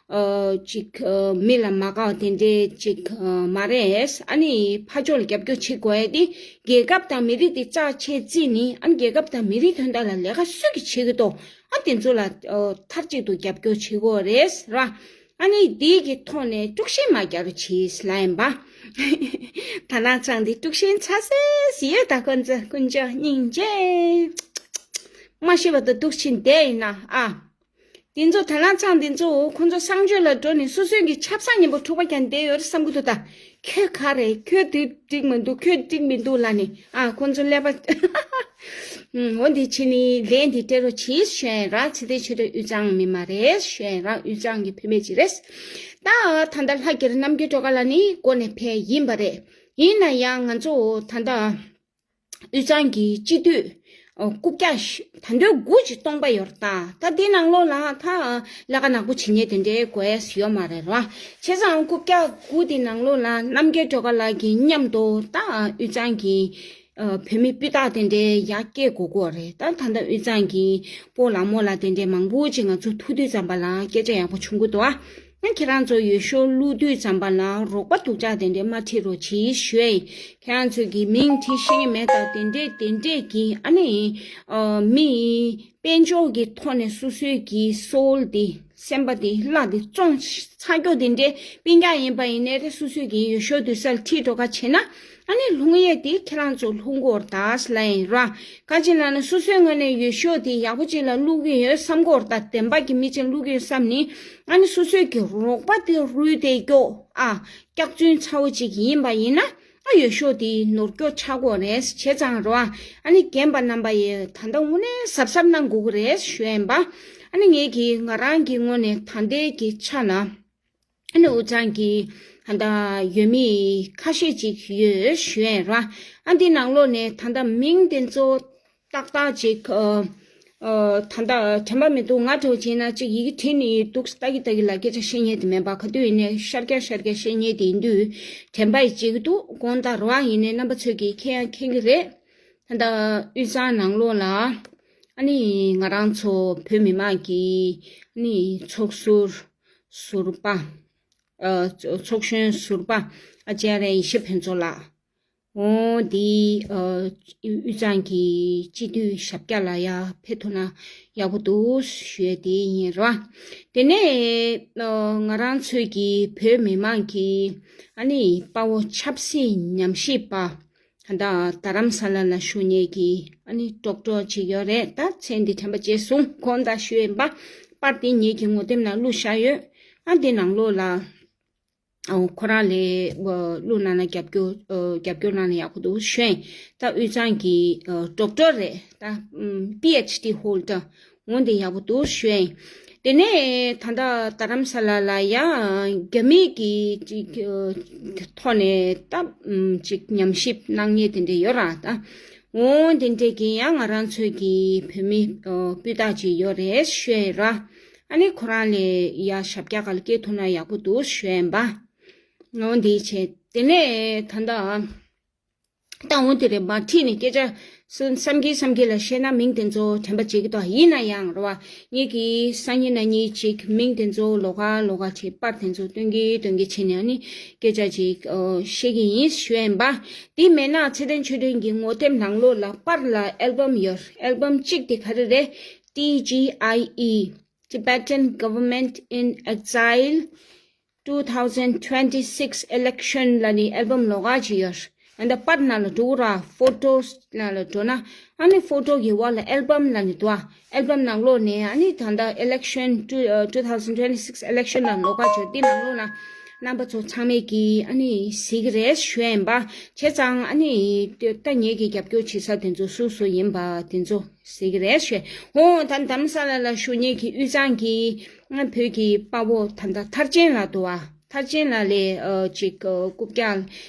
ཨ་ཅིག་ཨ་མི་ལ་མ་དགའ་བ་དེ་འདྲས་ཅིག་ཨ་མ་རེད། ཨ་ནི་ཕར་ཕྱོགས་ལ་རྒྱབ་སྐྱོར་བྱེད་དགོས་ཡས་དེ་རྒྱལ་ཁབ་དང་མི་རིགས་དེ་རྩ་ཆེ་བརྩིས་ནས་ཨ་ནི་རྒྱལ་ཁབ་དང་མི་རིགས་དོན་དག་ལ་ལས་ཀ་སུས་ཀྱིས་བྱེད་ཀྱི་འདུག་ཨ་དེ་ཚོ་ལ་ཨ་མཐར་གཅིག་ཏུ་རྒྱབ་སྐྱོར་བྱེད་དགོས་རེད་ར། ཨ་ནི་དེའི་གི་ཐོག་ནས་དཀྲུག་ཤིང་མ་རྒྱག་རོགས་གྱིས་ལབ་ཡིན་པ། ད་ནང་ཚང་འདི་དཀྲུག་ཤིང་ཚ་སེ་སི་ཡོད་ད་ཁོ་ཚོ་དཀོན་མཆོག་སྙིང་རྗེ། མ་ཤི་བ་དང་དུག་ཆེན་དེ་ཡིན་ན་ཨ། དེ་ཚོ་དར་ནག་ཚང་དེ་ཚོ་ཁོང་ཚོ་གསང་སྤྱོད་ལ་འགྲོ་ནས་སོ་སོའི་གི་ཆབ་གསང་སྙིང་པོ་འཁྲུག་པ་རྒྱག་བསྡད་ཡོད་རེད་བསམ་གི་འདུག་ད་ཁྱོད་ག་རེད། ཁྱོད་དེ་འགྲིག་མི་འདུག་ཁྱོད་འགྲིག་མི་འདུག་ལབ་ནས། ཨ། ཁོང་ཚོ་ཀླད་པ། ཨུམ། འོ་འདི་ཕྱི་ནི་ལན་འདི་སྤྲད་རོགས་གྱིས་ཞུ་ཡ་ཡིན་ར། ཚེ་བརྟན་ཆོས་སྒྲོན་དབུས་གཙང་མི་མ་རེད་ཞུ་ཡ་ཡིན་ར། དབུས་གཙང་གི་བུད་མེད་ཅིག་རེད། ད་ད་ལྟ་ལྷ་རྒྱལ་རྣམ་རྒྱལ་སྒྲོལ་དཀར་ལགས་ནི་འགོ་ནས་ཕེབས་ཡིན་པ་རེད། ཡིན་ན་ཡང་ང་ཚོ་ད་ལྟ་དབུས་གཙང་གི་སྤྱི་འཐུས་ཨོ་རྐུབ་བཀྱག་ད་དུང་དགུ་ཅིག་སྟོང་པ་ཡོད་རེད། ད་ད་དེ་ནང་ལོགས་ལ་ད་ལས་ཀ་ནག་པོ་བྱེད་མཁན་དེ་འདྲའི་དགོས་ཡས་ཡོད་མ་རེད་ར། བྱས་ཙང་རྐུབ་བཀྱག་དགུ་དེ་ནང་ལོགས་ལ་རྣམ་རྒྱལ་སྒྲོལ་དཀར་ལགས་ཀྱི་མཉམ་དུ་ད་དབུས་གཙང་གི་ཨ་བོད་མི་སྤུས་དག་དེ་འདྲའི་ཡར་སྐྱེད་དགོས་ཀྱི་ཡོད་རེད། ད་ད་ལྟ་དབུས་གཙང་གི་སྤོ་ལགས་རྨོ་ལགས་དེ་འདྲའི་མང་པོ་ཅིག་ང་ཚོ་ཐུག་དུས་ཙམ་པ་ལ་སྐད་ཆ་ཡག་པོ་བྱུང་གི་འདུག་ཨ། ཡང་ཁྱེད་རང་ཚོ་འོས་ཤོག་བླུག་དུས་ཙམ་པ་ལ་རོགས་པ་སྡུག་ཅག་དེ་འདྲའི་མ་ཁྲིད་རོགས་གྱིས་ཞུ་ཡ་ཡིན། ཁྱེད་རང་ཚོ་གི་མིང་ཁྲིད་ཤེས་ཀྱི་མེད་དང་དེ་འདྲས་དེ་འདྲས་ཀྱི་ཨ་ནི་ཨ་མི་དཔལ་འབྱོར་གྱི་ཐོག་ནས་སོ་སོའི་གི་སོལ་དེ་སེམས་པ་དེ་བརླག་དེ་བཙོང་ཚར་རྒྱུ་དེ་འདྲས་སྤུན་ཀྱག་ཡིན་པ་ཡིན་ནའི་རེད། སོ་སོའི་གི་འོས་ཤོག་དུས་སར་ཁྲིད་འགྲོ་ག་བྱེད་ན་ཨ་ནི་ལྷུང་ཡས་དེ་ཁྱེད་རང་ཚོ་ལྷུང་གི་ཡོད་རེད་ད་ལབ་ཡིན་ར། ག་ཅི་ལབ་ན་སོ་སོའི་ངོས་ནས་འོས་ཤོག་དེ་ཡག་པོ་ཅིག་ལ་བླུག་གི་ཡོད་བསམ་གི་ཡོད་རེད། ད་བདེན་པ་གི་མི་ཅིག་བླུག་གི་ཡོད་བསམ་ནི་ཨ་ནི་སོ་སོའི་གི་རོགས་པ་དེ་རུལ་དེ་སྐྱོ་ཨ། སྐྱག་རྫུན་ཚ་བོ་ཅིག་ཡིན་པ་ཡིན་ན་ཨ་འོས་ཤོག་དེ་ནོར་སྐྱོ་ཆགས་ཀྱི་ཡོད་རེད། བྱས་ཙང་རོ་ཨ་ནི་རྒན་པ་རྣམ་པ་ཡིས་ད་ལྟ་དངོས་གནས་གཟབ་གཟབ་གནང་དགོས་ཀྱི་རེད་ཞུ་ཡིན་པ། ཨ་ནི་ངེད་ཀྱི་ང་རང་གི་ངོས་ནས་ད་ལྟའི་གི་ཆ་ལ་ཨ་ནི་དབུས་གཙང་གི་ད་ལྟ་འོས་མི་ཁ་ཤས་ཅིག་ཡོད་ཞུ་ཡིན་ར། ཨ་འདི་ནང་ལོགས་ནས་ད་ལྟ་མིང་དེ་ཚོ་ཏག་ཏག་ཅིག་ཨ་ཨ་ད་ལྟ་དྲན་པ་མི་འདུག་ང་འདྲ་བོ་བྱས་ན་ཅིག་ཡི་གེ་བྲིས་ནས་འདུག་ལྟ་གི་ལྟ་གི་ལ་སྐད་ཆ་བཤད་མཁན་དེ་མིན་པ། ག་དུས་ཡིན་ནའི་ཤར་རྒྱག་ཤར་རྒྱག་བཤད་མཁན་དེ་ཡིན་དུས་དྲན་པ་ཡི་བརྗེད་ཀྱི་འདུག་དགོངས་དག་རོགས་ཡིན་ནའི་རྣམ་པ་ཚོས་ཀྱིས་མཁྱེན་ཡང་མཁྱེན་གྱི་རེད། ད་ལྟ་དབུས་གཙང་ནང་ལོགས་ལ་ཨ་ནི་ང་རང་ཚོ་བོད་མི་མང་གི་ཨ་ནི་ཚོགས་ཟུར་ཟུར་པ་ཨ་ཚོགས་གཞོན་ཟུར་པ་ཨ་ཅེ་རེ་ཡེ་ཤེས་ཕུན་ཚོགས་ལགས། འོ་འདི་ཨ་དབུས་གཙང་གི་སྤྱི་འཐུས་ཞབས་བཀྱག་ལ་ཡ་ཕེབས་ཐུབ་ན་ཡག་པོ་འདུག་ཞུ་ཡ་དེ་ཡིན་ར། དེ་ནས་ཨ་ང་རང་ཚོའི་གི་བོད་མི་མང་གི་ཨ་ནི་དཔའ་བོ་ཆབ་སྲིད་ཉམས་ཞིབ་པ་ད་ལྟ་རྡ་རམ་ས་ལ་ལ་བཞུགས་མཁན་གྱི་ཨ་ནི་ཌོག་ཊར་ཅིག་ཡོད་རེད། ད་མཚན་འདི་དྲན་པ་བརྗེད་སོང་། དགོངས་དག་ཞུ་ཡིན་པ། པར་དེ་ངེད་ཀྱི་ངོ་དེབ་ནང་བླུགས་བཞག་ཡོད། ཨ་འདི་ནང་ལོགས་ལ། ཨོ་ཁོ་རང་ལས་ཨོ་བླུགས་གནང་ན་རྒྱབ་སྐྱོར་ཨོ་རྒྱབ་སྐྱོར་གནང་ན་ཡག་པོ་འདུག་ཞུ་ཡིན། ད་དབུས་གཙང་གི་ཨོ་ཌོག་ཊར་རེད། ད་ཨམ་པི་ཨེཆ་ཌི་ཧོལ་ཌར་འོ་འདི་ཡག་པོ་འདུག་ཞུ་ཡིན། དེ་ནས་ད་ལྟ་རྡ་རམ་ས་ལ་ལ་ཡ་རྒྱ་མི་གི་ཅིག་ཨོ་ཐོག་ནས་ད་ཨམ་ཅིག་ཉམས་ཞིབ་གནང་མཁན་དེ་འདྲ་ཡོད་ར། ད་འོ་དེ་འདྲ་གི་ཡང་ང་རང་ཚོའི་གི་བོད་མི་ཨོ་སྤུས་དག་ཅིག་ཡོད་རེད་ཞུ་ཡིན་ར། ཨ་ནི་ཁོ་རང་ལས་ཡ་ཞབས་བཀྱག་ག་ལ་སྐྱེལ་ཐུབ་ན་ཡག་པོ་འདུག་ཞུ་ཡིན་པ། འོ་འདི་བྱས། དེ་ནས་ད་ལྟ་ད་འོ་དེ་རེད་མ་ཁྲིད་ནས་སྐད་ཆ་བསམ་གྱིན་བསམ་གྱིན་ལ་བཤད་ན་མིང་དེ་ཚོ་དྲན་པ་བརྗེད་ཀྱི་འདུག་ཡིན་ན་ཡང་རེད་བ། ངེད་ཀྱིས་སང་ཉིན་གནངས་ཉིན་ཅིག་མིང་དེ་ཚོ་ལོགས་ཀ་ལོགས་ཀ་བྱས་པར་དེ་ཚོ་སྟོན་གྱིན་སྟོན་གྱིན་བྱས་ནས་ཨ་ནི་སྐད་ཆ་ཅིག་ཨོ་བཤད་ཀྱི་ཡིན་ཞུ་ཡིན་པ། དེ་མེད་ན་ཚེ་བརྟན་ཆོས་སྒྲོན་གྱི་ངོ་དེབ་ནང་ལོགས་ལ་པར་ལ་ཨལ་བམ་ཡོད། ཨལ་བམ་གཅིག་དེ་ག་རེ་རེད། ཊི་ཇི་ཨའི་ཨི། Tibetan Government in Exile two thousand twenty-six Election ལབ་ནི་ཨལ་བམ་ལོགས་ཀ་ཅིག་ཡོད། ཨ་ནི་པར་ནང་ལ་འགྲོ་ར། ཕོ་ཊོ་ནང་ལ་འགྲོ་ན་ཨ་ནི་ཕོ་ཊོ་གི་འོག་ལ་ཨལ་བམ་ལབ་ནི་འདུག་ཨལ་བམ་ནང་ལོགས་ནས་ཨ་ནི་ད་ལྟ་election two ཨ་two thousand twenty-six election ལ་ལོགས་ཀ་ཅིག་ཡོད། དེ་ནང་ལོགས་ལ་རྣམ་པ་ཚོ་ཚང་མས་ཀྱིས་ཨ་ནི་གཟིགས་ཀྱི་རེད་ཞུ་ཡིན་པ། བྱས་ཙང་ཨ་ནི་ད་ངེད་ཀྱི་རྒྱབ་སྐྱོར་བྱེད་ས་དེ་ཚོ་སུ་སུ་ཡིན་པ་དེ་ཚོ་ཟེར་གྱི་རེད་ཞེས། འོ་ད་རྡ་རམ་ས་ལ་ལ་བཞུགས་མཁན་གྱི་དབུས་གཙང་གི་ང་བོད་ཀྱི་དཔའ་བོ་ད་ལྟ་མཐར་ཕྱིན་ལགས་འདུག་བ། མཐར་ཕྱིན་ལགས་ལས་ཨ་ཅིག་ཨ་རྐུབ་བཀྱག་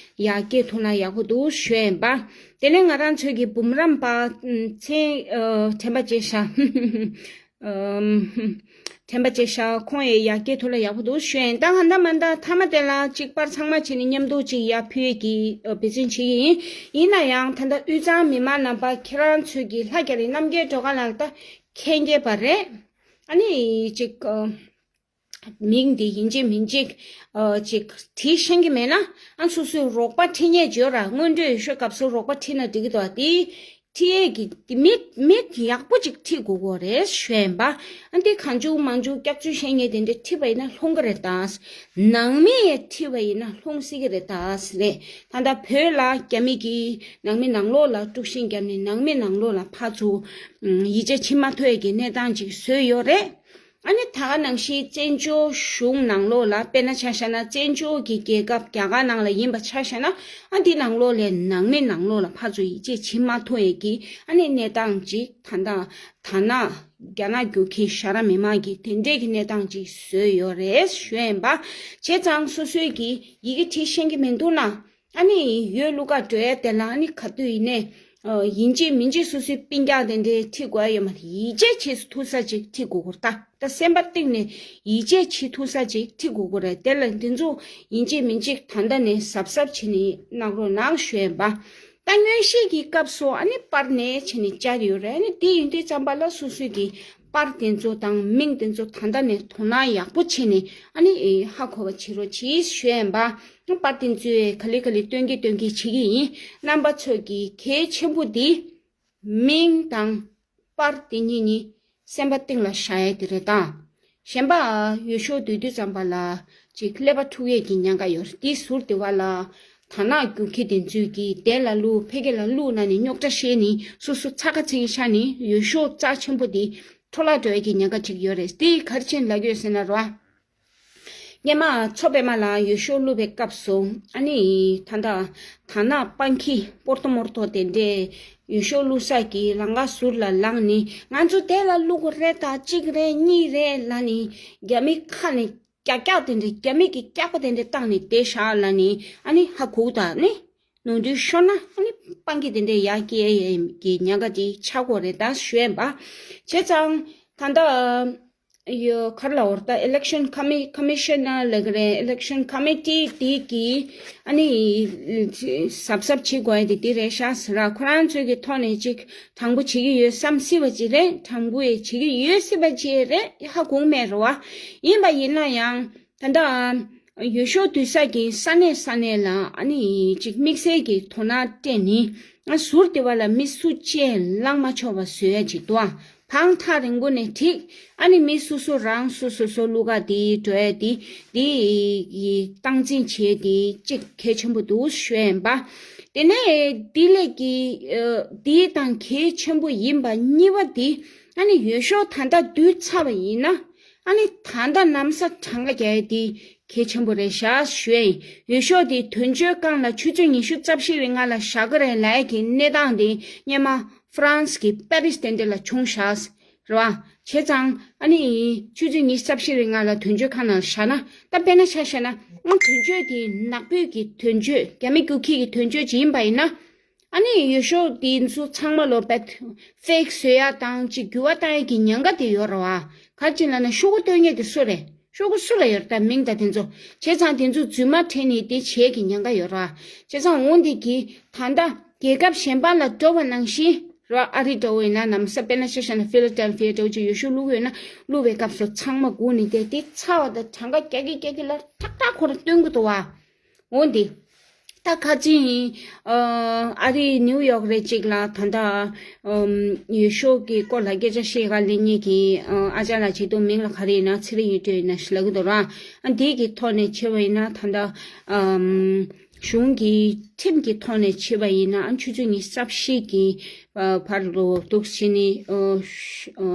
ཡར་སྐྱེལ་ཐུབ་ན་ཡག་པོ་འདུག་ཞུ་ཡིན་པ། དེ་ནས་ང་རང་ཚོའི་གི་འབུམ་རམས་པ་མཚན་ཨ་དྲན་པ་བརྗེད་ཤག་ཨམ། དྲན་པ་བརྗེད་ཤག་ཁོང་ཡི་ཡར་སྐྱེལ་ཐུབ་ན་ཡག་པོ་འདུག་ཞུ་ཡིན། ད་ང་ད་མ་ད་མཐའ་མ་དེ་ལ་གཅིག་པར་ཚང་མ་བྱས་ནས་མཉམ་དུ་གཅིག་ཡར་ཕུལ་གྱི་འབད་བརྩོན་བྱེད་ཀྱི་ཡིན། ཡིན་ན་ཡང་ད་ལྟ་དབུས་གཙང་མི་མང་རྣམ་པ་ཁྱེད་རང་ཚོས་ཀྱི་ལྷ་རྒྱ་རི་རྣམ་རྒྱལ་སྒྲོལ་དཀར་ལགས་ད་མཁྱེན་གྱི་པ་རེད། ཨ་ནི་གཅིག་མིང་འདི་ཡིན་གཅིག་མིན་གཅིག་གཅིག་བྲིས་ཤེས་ཀྱི་མེད་ན་ཨ་སོ་སོའི་རོགས་པ་ཁྲིད་མཁན་ཅིག་ཡོད་ར། སྔོན་འགྲོའི་ཤོག་སྐབས་སུ་རོགས་པ་ཁྲིད་ན་འགྲིག་གི་འདུག་དེ་ཁྲིད་ཡས་ཀྱི་དེ་མི་མི་ཡག་པོ་ཅིག་ཁྲིད་དགོས་ཀྱི་རེད་ཞུ་ཡིན་པ། ཨ་འདི་གང་བྱུང་མང་བྱུང་སྐྱག་རྫུན་བཤད་མཁན་དེ་འདྲ་ཁྲིད་པ་ཡིན་ན་ལྷུང་གི་རེད་ད། ནང་མི་ཡས་ཁྲིད་པ་ཡིན་ན་ལྷུང་སྲིད་ཀྱི་རེད་ད་ཟེར་རེད། ད་ལྟ་བོད་ལ་རྒྱ་མི་གིས་ནང་མི་ནང་ལོགས་ལ་དཀྲུག་ཤིང་བརྒྱབ་ནས་ནང་མི་ནང་ལོགས་ལ་ཕར་ཚུར་ཡིག་ཆ་ཕྱིན་མ་ཐུབ་ཡས་ཀྱི་གནས་སྟངས་ཅིག་བཟོས་ཡོད་རེད། ཨ་ནི་ད་ག་ནང་བཞིན་བཙན་བྱོལ་གཞུང་ནང་ལོགས་ལ་དཔེར་ན་ཆ་བཞག་ན་བཙན་བྱོལ་གྱི་རྒྱལ་ཁབ་རྒྱ་གར་ནང་ལ་ཡིན་པ་ཆ་བཞག་ན། ཨ་འདི་ནང་ལོགས་ལས་ནང་མི་ནང་ལོགས་ལ་ཕར་ཚུར་ཡིད་ཆེས་བྱེད་མ་ཐུབ་ཡས་ཀྱི་ཨ་ནི་གནས་སྟངས་ཅིག་ད་ལྟ་ད་ནག་རྒྱ་ནག་རྒྱུག་ཁྱི་ཤ་ར་མི་མང་གི་དེ་འདྲས་ཀྱི་གནས་སྟངས་ཅིག་བཟོས་ཡོད་རེད་ཞུ་ཡིན་པ། བྱས་ཙང་སོ་སོའི་གི་ཡི་གེ་བྲིས་ཤེས་ཀྱི་མི་འདུག་ན། ཨ་ནི་ཡོད་ལུག་ག་འགྲོ་ཡ་དེ་ལ་ཨ་ནི་ག་དུས་ཡིན་ནའི་ཡིན་གཅིག་མིན་གཅིག་སོ་སོའི་སྤུན་ཀྱག་དེ་འདྲའི་ཁྲིད་དགོས་ཡ་ཡོད་མ་རེད། ཡིད་ཆེས་བྱེད་སུ་ཐུག་ས་ཅིག་ཁྲིད་དགོས་ཀྱི་རེད། ད་ད་སེམས་པ་གཏིང་ནས་ཡིད་ཆེས་བྱེད་ཐུབ་ས་ཅིག་ཁྲིད་དགོས་ཀྱི་རེད། དེ་ལ་འདི་ཚོ་ཡིན་གཅིག་མིན་གཅིག་ད་ལྟ་ནས་གཟབ་གཟབ་བྱེད་ནས་གནང་རོགས་གནང་ཞུ་ཡིན་པ། ད་སྔོན་གཤེགས་ཀྱི་སྐབས་སུ་ཨ་ནི་པར་ནས་བྱས་ནས་བཅར་ཡོད་རེད། ཨ་ནི་དེ་ཡིན་དུས་ཙམ་པ་ལ་སོ་སོའི་གི་པར་དེ་ཚོ་དང་མིང་དེ་ཚོ་ད་ལྟ་ནས་དོ་སྣང་ཡག་པོ་བྱས་ནས་ཨ་ནི་ཧ་གོ་བ་བྱེད་རོགས་གྱིས་ཞུ་ཡིན་པ། པར་དེ་ཚོས་ག་ལེ་ག་ལེ་སྟོན་གྱི་སྟོན་གྱི་བྱེད་ཀྱི་ཡིན། རྣམ་པ་ཚོས་ཀྱི་གལ་ཆེན་པོ་འདི་མིང་དང་པར་དེ་གཉིས་ནི་སེམས་པ་གཏིང་ལ་བཞག་ཡས་དེ་རེད་ད། གཞན་པ་འོས་ཤོག་བསྡུ་དུས་ཙམ་པ་ལ་ཅིག་ཀླད་པ་འཁྲུག་ཡས་ཀྱི་ཉེན་ཁ་ཡོད་རེད། དེ་ཟུར་དེ་བ་ལ་ད་ནག་རྒྱུག་ཁྱི་དེ་ཚོས་ཀྱི་དེ་ལ་བླུག་ཕ་གི་ལ་བླུག་ན་ནི་རྙོག་དྲ་བཤད་ནི་སོ་སོ་ཚ་ཁ་ཚིག་ཤ་ནི་འོས་ཤོག་རྩ་ཆེན་པོ་དེ་འཕྲོ་བརླག་འགྲོ་ཡས་ཀྱི་ཉེན་ཁ་ཅིག་ཡོད་རེད། དེ་ག་རེ་བྱས་ནས་ལབ་ཀྱི་ཡོད་ཟེར་ན་རོ། སྔོན་མ་མཚོ་པདྨ་ལ་འོས་ཤོག་བླུགས་པའི་སྐབས་སུ་ཨ་ནི་ད་ལྟ་ད་ནག་སྤང་ཁྱི་སྤོར་ཏོ་མོར་ཏོ་དེ་འདྲས་འོས་ཤོག་བླུགས་ས་གི་ལམ་ཁ་ཟུར་ལ་ལངས་ནི་ང་ཚོ་དེ་ལ་བླུག་དགོས་རེད་ད། གཅིག་རེད་གཉིས་རེད་ལབ་ནི་རྒྱ་མི་ཁ་ནས་ཀྱག་ཀྱག་དེ་འདྲས་རྒྱ་མི་གི་སྐྱག་པ་དེ་འདྲས་བཏང་ནི་དེ་བཞག་ལབ་ནི་ཨ་ནི་ཧ་གོ་ད་ནི། ནོར་འཁྲུལ་ཤོར་ན་ཨ་ནི་སྤང་ཁྱི་དེ་འདྲས་ཡར་སྐྱེལ་ཡས་ཀྱི་ཉེན་ཁ་དེ་ཆགས་ཀྱི་ཡོད་རེད་ད་ཞུ་ཡིན་པ། བྱས་ཙང་ད་ལྟ་ཡོ་ག་རེ་ལབ་དགོས་རེད་ད། election commi- commissioner ལབ་ཀྱི་རེད། election committee དེ་གིས་ཨ་ནི་གཟབ་གཟབ་བྱེད་དགོས་ཡ་དེ་དེ་རེད་ཤག་ཟེར་ར། ཁོ་རང་ཚོའི་གི་ཐོག་ནས་ཅིག་དྲང་པོ་བྱེད་ཀྱི་ཡོད་བསམ་སྲིད་པ་ཅིག་རེད། དྲང་པོ་ཡས་བྱེད་ཀྱི་ཡོད་སྲིད་པ་ཅིག་རེད། ཧ་གོ་མེད་རེད་བ། ཡིན་པ་ཡིན་ན་ཡང་ད་ལྟ་འོས་ཤོག་བསྡུ་ས་གི་ས་གནས་ས་གནས་ལ་ཨ་ནི་ཅིག་དམིགས་བསལ་གྱི་དོ་སྣང་སྤྲད་ནི་ང་ཟུར་དེ་བ་ལ་མི་སུ་གཅིག་ལངས་མ་ཆོག་པ་བཟོ་ཡ་ཅིག་འདུག་ཨ། བང་ཐག་རིང་པོ་ནས་འགྲིག་ཨ་ནི་མི་སོ་སོ་རང་སོ་སོ་སོ་ལུག་ག་དེ་འགྲོ་ཡ་དེ་དེ་ཡི་སྟངས་འཛིན་བྱེད་དེ་གཅིག་གལ་ཆེན་པོ་འདུག་ཞུ་ཡིན་པ། དེ་ནས་དེ་ལས་ཀྱི་ཨ་དེ་དང་གལ་ཆེན་པོ་ཡིན་པ་གཉིས་པ་དེ་ཨ་ནི་འོས་ཤོག་ད་ལྟ་བསྡུས་ཚར་བ་ཡིན་ན་ཨ་ནི་ད་ལྟ་ལམ་སང་གྲངས་ཀ་རྒྱག་ཡ་དེ་གལ་ཆེན་པོ་རེད་ཤག་ཞུ་ཡ་ཡིན། འོས་ཤོག་དེ་དོན་གཅོད་ཁང་ལ་ཆུ་ཚོད་ཉི་ཤུ་རྩ་བཞི་རིང་ལ་བཞག་གི་རེད་ལབ་ཡ་གི་གནས་སྟངས་དེ་སྔོན་མ་ཧྥ་རན་སི་གི་པེ་རིས་དེ་འདྲ་ལ་བྱུང་ཤག་རེད་བ། བྱས་ཙང་ཨ་ནི་ཆུ་ཚོད་ཉི་ཤུ་རྩ་བཞི་རིང་ལ་དོན་གཅོད་ཁང་ནང་བཞག་ན་ད་དཔེར་ན་ཆ་བཞག་ན་ཨང་དོན་གཅོད་དེ་ནག་པོའི་གི་དོན་གཅོད་རྒྱ་མི་རྒྱུག་ཁྱི་གི་དོན་གཅོད་ཅིག་ཡིན་པ་ཡིན་ན། ཨ་ནི་འོས་ཤོག་དེ་ཚོ་ཚང་མ་ལོ་བེད་ཕེག་བཟོ་ཡ་དང་ཅིག་འགྱུར་བ་བཏང་ཡ་གི་ཉེན་ཁ་དེ་ཡོད་རེད་བ། ག་ཅི་ལབ་ན་ཤོག་གུ་སྟོན་མཁན་དེ་སུ་རེད། ཤོག་གུ་སུ་ལ་ཡོད་རེད་ད་མིང་དང་དེ་ཚོ། བྱས་ཙང་དེ་ཚོ་རྫུན་མ་བྲིས་ནས་དེ་བྱེད་ཀྱི་ཉེན་ཁ་ཡོད་རེད་བ། བྱས་ཙང་འོ་འདི་གི་ད་ལྟ་རྒྱལ་ཁབ་གཞན་པ་ལ་འགྲོ་བ་ནང་བཞིན་རེད་བ། ཨ་རི་འདྲ་བོ་ཡིན་ན་ལམ་སང་དཔེར་ན་ཆ་བཞག་ན་ཕི་ལ་ཌེལ་ཕི་ཡ་འདྲ་བོ་ཅིག་འོས་ཤོག་བླུག་ཡོད་ན་བླུག་པའི་སྐབས་སུ་ཚང་མ་སྒུག་ནས་བསྡད་དེ་ཚར་བ་དང་གྲངས་ཀ་རྒྱག་གི་རྒྱག་གི་ལ་ཏག་ཏག་ཁོ་རང་སྟོན་གི་འདུག་བ། འོ་འདི། ད་ཁ་ཅིག་ཨ་ཨ་རིའི་ནིའུ་ཡོག་རེད་ཅིག་ལ་ད་ལྟ་ཨམ་འོས་ཤོག་གི་སྐོར་ལ་སྐད་ཆ་བཤད་ག་སླེབས་མཁན་གྱི་ཨ་ཨ་ཅག་ལགས་ཅིག་འདུག་མིང་ལ་ག་རེ་ཡིན་ན་ཚེ་རིང་ཡུལ་སྒྲོལ་ཡིན་ན་ཞིག་ལབ་ཀྱི་འདུག་ར། ཨ་འདི་གི་ཐོག་ནས་བྱས་པ་ཡིན་ན་ད་ལྟ་ཨམ་གཞུང་གི་ཁྲིམས་ཀྱི་ཐོག་ནས་བྱས་པ་ཡིན་ན་ཨ་ཆུ་ཚོད་ཉི་ཤུ་རྩ་བཞི་གི་ཨ་བར་དུ་འདུག་བྱས་ནས་ཨ་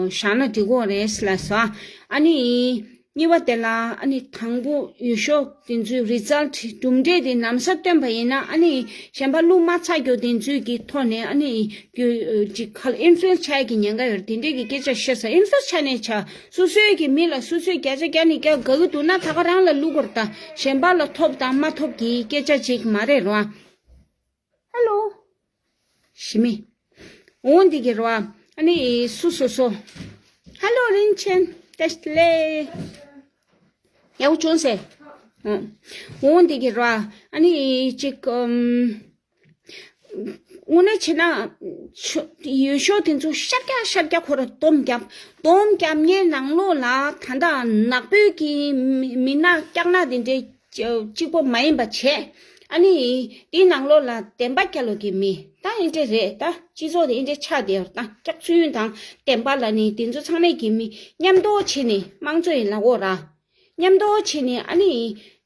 བཞག་ན་འགྲིག་གི་རེད་ལབ་སོང་། ཨ་ནི། གཉིས་པ་དེ་ལ་ཨ་ནི་དང་པོ་འོས་ཤོག་དེ་ཚོའི་རི་ཛལ་གྲུབ་འབྲས་དེ་ལམ་སང་བཏོན་པ་ཡིན་ན་ཨ་ནི་གཞན་པ་བླུགས་མ་ཚར་རྒྱུ་དེ་ཚོའི་གི་ཐོག་ནས་ཨ་ནི་རྒྱུ་ཅིག་ཁ་ལ་ཨིན་ཕུ་ལུ་ཨེན་སི་བྱ་ཡ་གི་ཉེན་ཁ་ཡོད་རེད། དེ་འདྲས་ཀྱི་སྐད་ཆ་བཤད་ས་ཨིན་ཕུ་ལུ་ཨེན་སི་བྱས་ནས་བྱ་སོ་སོའི་གི་མི་ལ་སོ་སོའི་བརྒྱ་ཆ་བརྒྱ་ནས་བརྒྱ་དགའ་གི་འདུག་ན་ད་ག་རང་ལ་བླུག་དགོས་རེད་ད། གཞན་པ་ལ་ཐོབ་དང་མ་ཐོབ་ཀྱི་སྐད་ཆ་ཅིག་མ་རེད་རོ། ཧ་ལོ། ཞི་མི། འོ་འདི་གི་རོ། ཨ་ནི་སུ་སོ་སོ། ཧ་ལོ་རིན་ཆེན། བཀྲ་ཤིས་བདེ་ལེགས། ཡག་པོ་བྱུང་ཟེར། འོ་འདི་གི་རོ། ཨ་ནི་ཅིག་ཨམ། དངོས་གནས་བྱས་ན། ཆོ་འོས་ཤོག་དེ་ཚོ་ཤར་རྒྱག་ཤར་རྒྱག་ཁོ་ར་སྡོམ་རྒྱབ། སྡོམ་རྒྱབ་མཁན་ནང་ལོགས་ལ་ད་ལྟ་ནག་པོའི་གི་མི་མི་ནག་སྐྱག་ནག་དེ་འདྲའི། གཅིག་པོ་མ་ཡིན་པ་བྱས། ཨ་ནི། དེའི་ནང་ལོགས་ལ་བདེན་པ་རྒྱག་ལོག་གི་མི། ད་ཨེ་འདྲས་རེད་ད། སྤྱི་ཚོགས་དེ་ཨེ་འདྲས་ཆགས་བསྡད་ཡོད་ད། སྐྱག་རྫུན་དང་བདེན་པ་ལབ་ནི་དེ་ཚོ་ཚང་མས་གི་མི་མཉམ་དུ་བྱས་ནས་དམངས་གཙོ་ཡིན་ལབ་འོ་ར། མཉམ་དུ་བྱས་ནས་ཨ་ནི།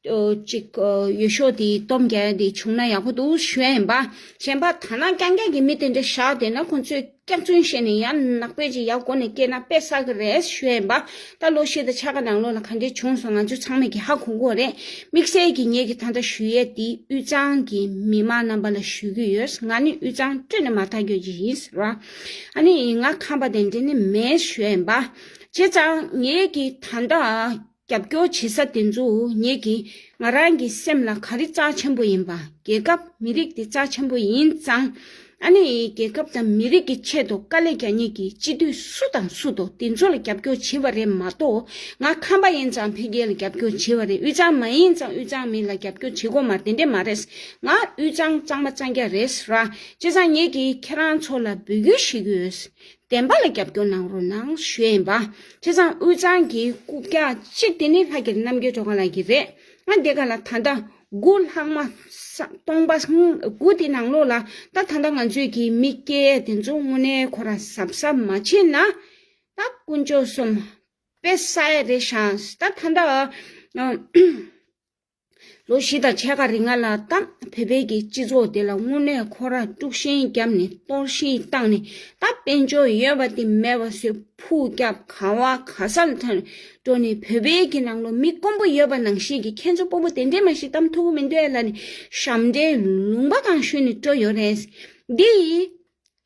ཨོ་གཅིག་ཨོ་འོས་ཤོག་དེ་སྡོམ་རྒྱག་ཡ་དེ་བྱུང་ན་ཡག་པོ་འདུག་ཞུ་ཡ་ཡིན་པ། གཞན་པ་དག་སྣང་རྐྱང་རྐྱང་གི་མི་དེ་འདྲས་བཞག་བསྡད་ན་ཁོང་ཚོས་ སྐྱག་རྫུན་བཤད་ནས་ཡང་ནག་པོའི་ཅིག་ཡག་སྒོ་ནས་སྐྱེས་ན་དཔེ་བསགས་ཀྱི་རེད་ཞུ་ཡས་ཡིན་པ། ད་ལོ་ཤས་དང་ཕྱེད་ཀ་ནང་ལོགས་ལ་ག་འདྲས་བྱུང་སོང་ང་ཚོ་ཚང་མས་ཀྱི་ཧ་གོ་གོ་རེད། དམིགས་བསལ་གྱི་ངེད་ཀྱི་ད་ལྟ་ཞུ་ཡས་དེ་དབུས་གཙང་གི་མི་མང་རྣམ་པ་ལ་ཞུ་གི་ཡོད། ང་ནི་དབུས་གཙང་སྤྲོད་ནས་མ་ཐག་གྱོད་ཅིག་ཡིན་ཟེར་བ། ཨ་ནི་ང་ཁམས་པ་དེ་འདྲས་ནི་མེད་ཞུ་ཡས་ཡིན་པ། བྱས་ཙང་ངེད་ཀྱི་ད་ལྟ་རྒྱབ་སྐྱོར་བྱེད་ས་དེ་ཚོ་ངེད་ཀྱི་ང་རང་གི་སེམས་ལ་ག་རེ་རྩ་ཆེན་པོ་ཡིན་པ། རྒྱལ་ཁབ་མི་རིགས་དེ་རྩ་ཆེན་པོ་ཡིན་ཙང་། ཨ་ནི་རྒྱལ་ཁབ་དང་མི་རིགས་ཀྱི་ཆེད་དུ་དཀའ་ལས་རྒྱག་མཁན་གྱི་སྤྱི་འཐུས་སུ་དང་སུ་འདུག་དེ་ཚོ་ལ་རྒྱབ་སྐྱོར་བྱེད་པ་རེད་མ་གཏོགས། ང་ཁམས་པ་ཡིན་ཙང་ཕ་གི་ལ་རྒྱབ་སྐྱོར་བྱེད་པ་རེད། དབུས་གཙང་མ་ཡིན་ཙང་དབུས་གཙང་མི་ལ་རྒྱབ་སྐྱོར་བྱེད་དགོས་མ་རེད། དེ་འདྲས་མ་རེད། ང་དབུས་གཙང་གཙང་མ་གཙང་རྐྱང་རེད་ར། བྱས་ཙང་ངེད་ཀྱིས་ཁྱེད་རང་ཚོ་ལ་འབོད་སྐུལ་ཞུ་གི་ཡོད། བདེན་པ་ལ་རྒྱབ་སྐྱོར་གནང་རོགས་གནང་ཞུ་ཡས་ཡིན་པ། བྱས་ཙང་དབུས་གཙང་གི་རྐུབ་བཀྱག་གཅིག་དེ་ནི་ལྷ་རྒྱལ་རྣམ་རྒྱལ་སྒྲོལ་དཀར་ལགས་ཀྱི་རེད། ང་འདི་ག་ལ་ད་ལྟ་དགུ་ལྷག་མ་ས་སྟོང་པ་དགུ་དེ་ནང་ལོགས་ལ་ད་ད་ལྟ་ང་ཚོས་ཀྱི་མི་སྐྱེ་དེ་ཚོ་དངོས་གནས་ཁོ་ར་གཟབ་གཟབ་མ་བྱས་ན། ད་དཀོན་མཆོག་གསུམ་དཔེ་ས་ཡ་རེད་ཤག་ད་ད་ལྟ་ལོ་བཞི་དང་ཕྱེད་ཀ་རིང་ང་ལ་ད་བོད་པའི་གི་སྤྱི་ཚོགས་དེ་ལ་དངོས་གནས་ཁོ་ར་དཀྲུག་ཤིང་བརྒྱབ་ནས་གཏོར་བཤིག་བཏང་ནས། ད་དཔལ་འབྱོར་ཡོད་པ་དེ་མེད་པ་བཟོས། ཕུག་བརྒྱབ། ག་བ་ག་ས་ལ་ཐོན་འགྲོ་ནས། བོད་པའི་གི་ནང་ལོ་མི་དཀོན་པོ་ཡོད་པ་ནང་བཞིན་གྱི་ཁྱེད་ཚོ་སྤོ་བོ་དེ་འདྲས་མ་ཞིག་གཏམ་ཐུག་གི་མི་འདུག་ཨེ་ལ་ནི་ཞབས་འདྲེན་ལུང་པ་གང་ཞུས་ནས་འགྲོ་ཡོད་རེད། འདི་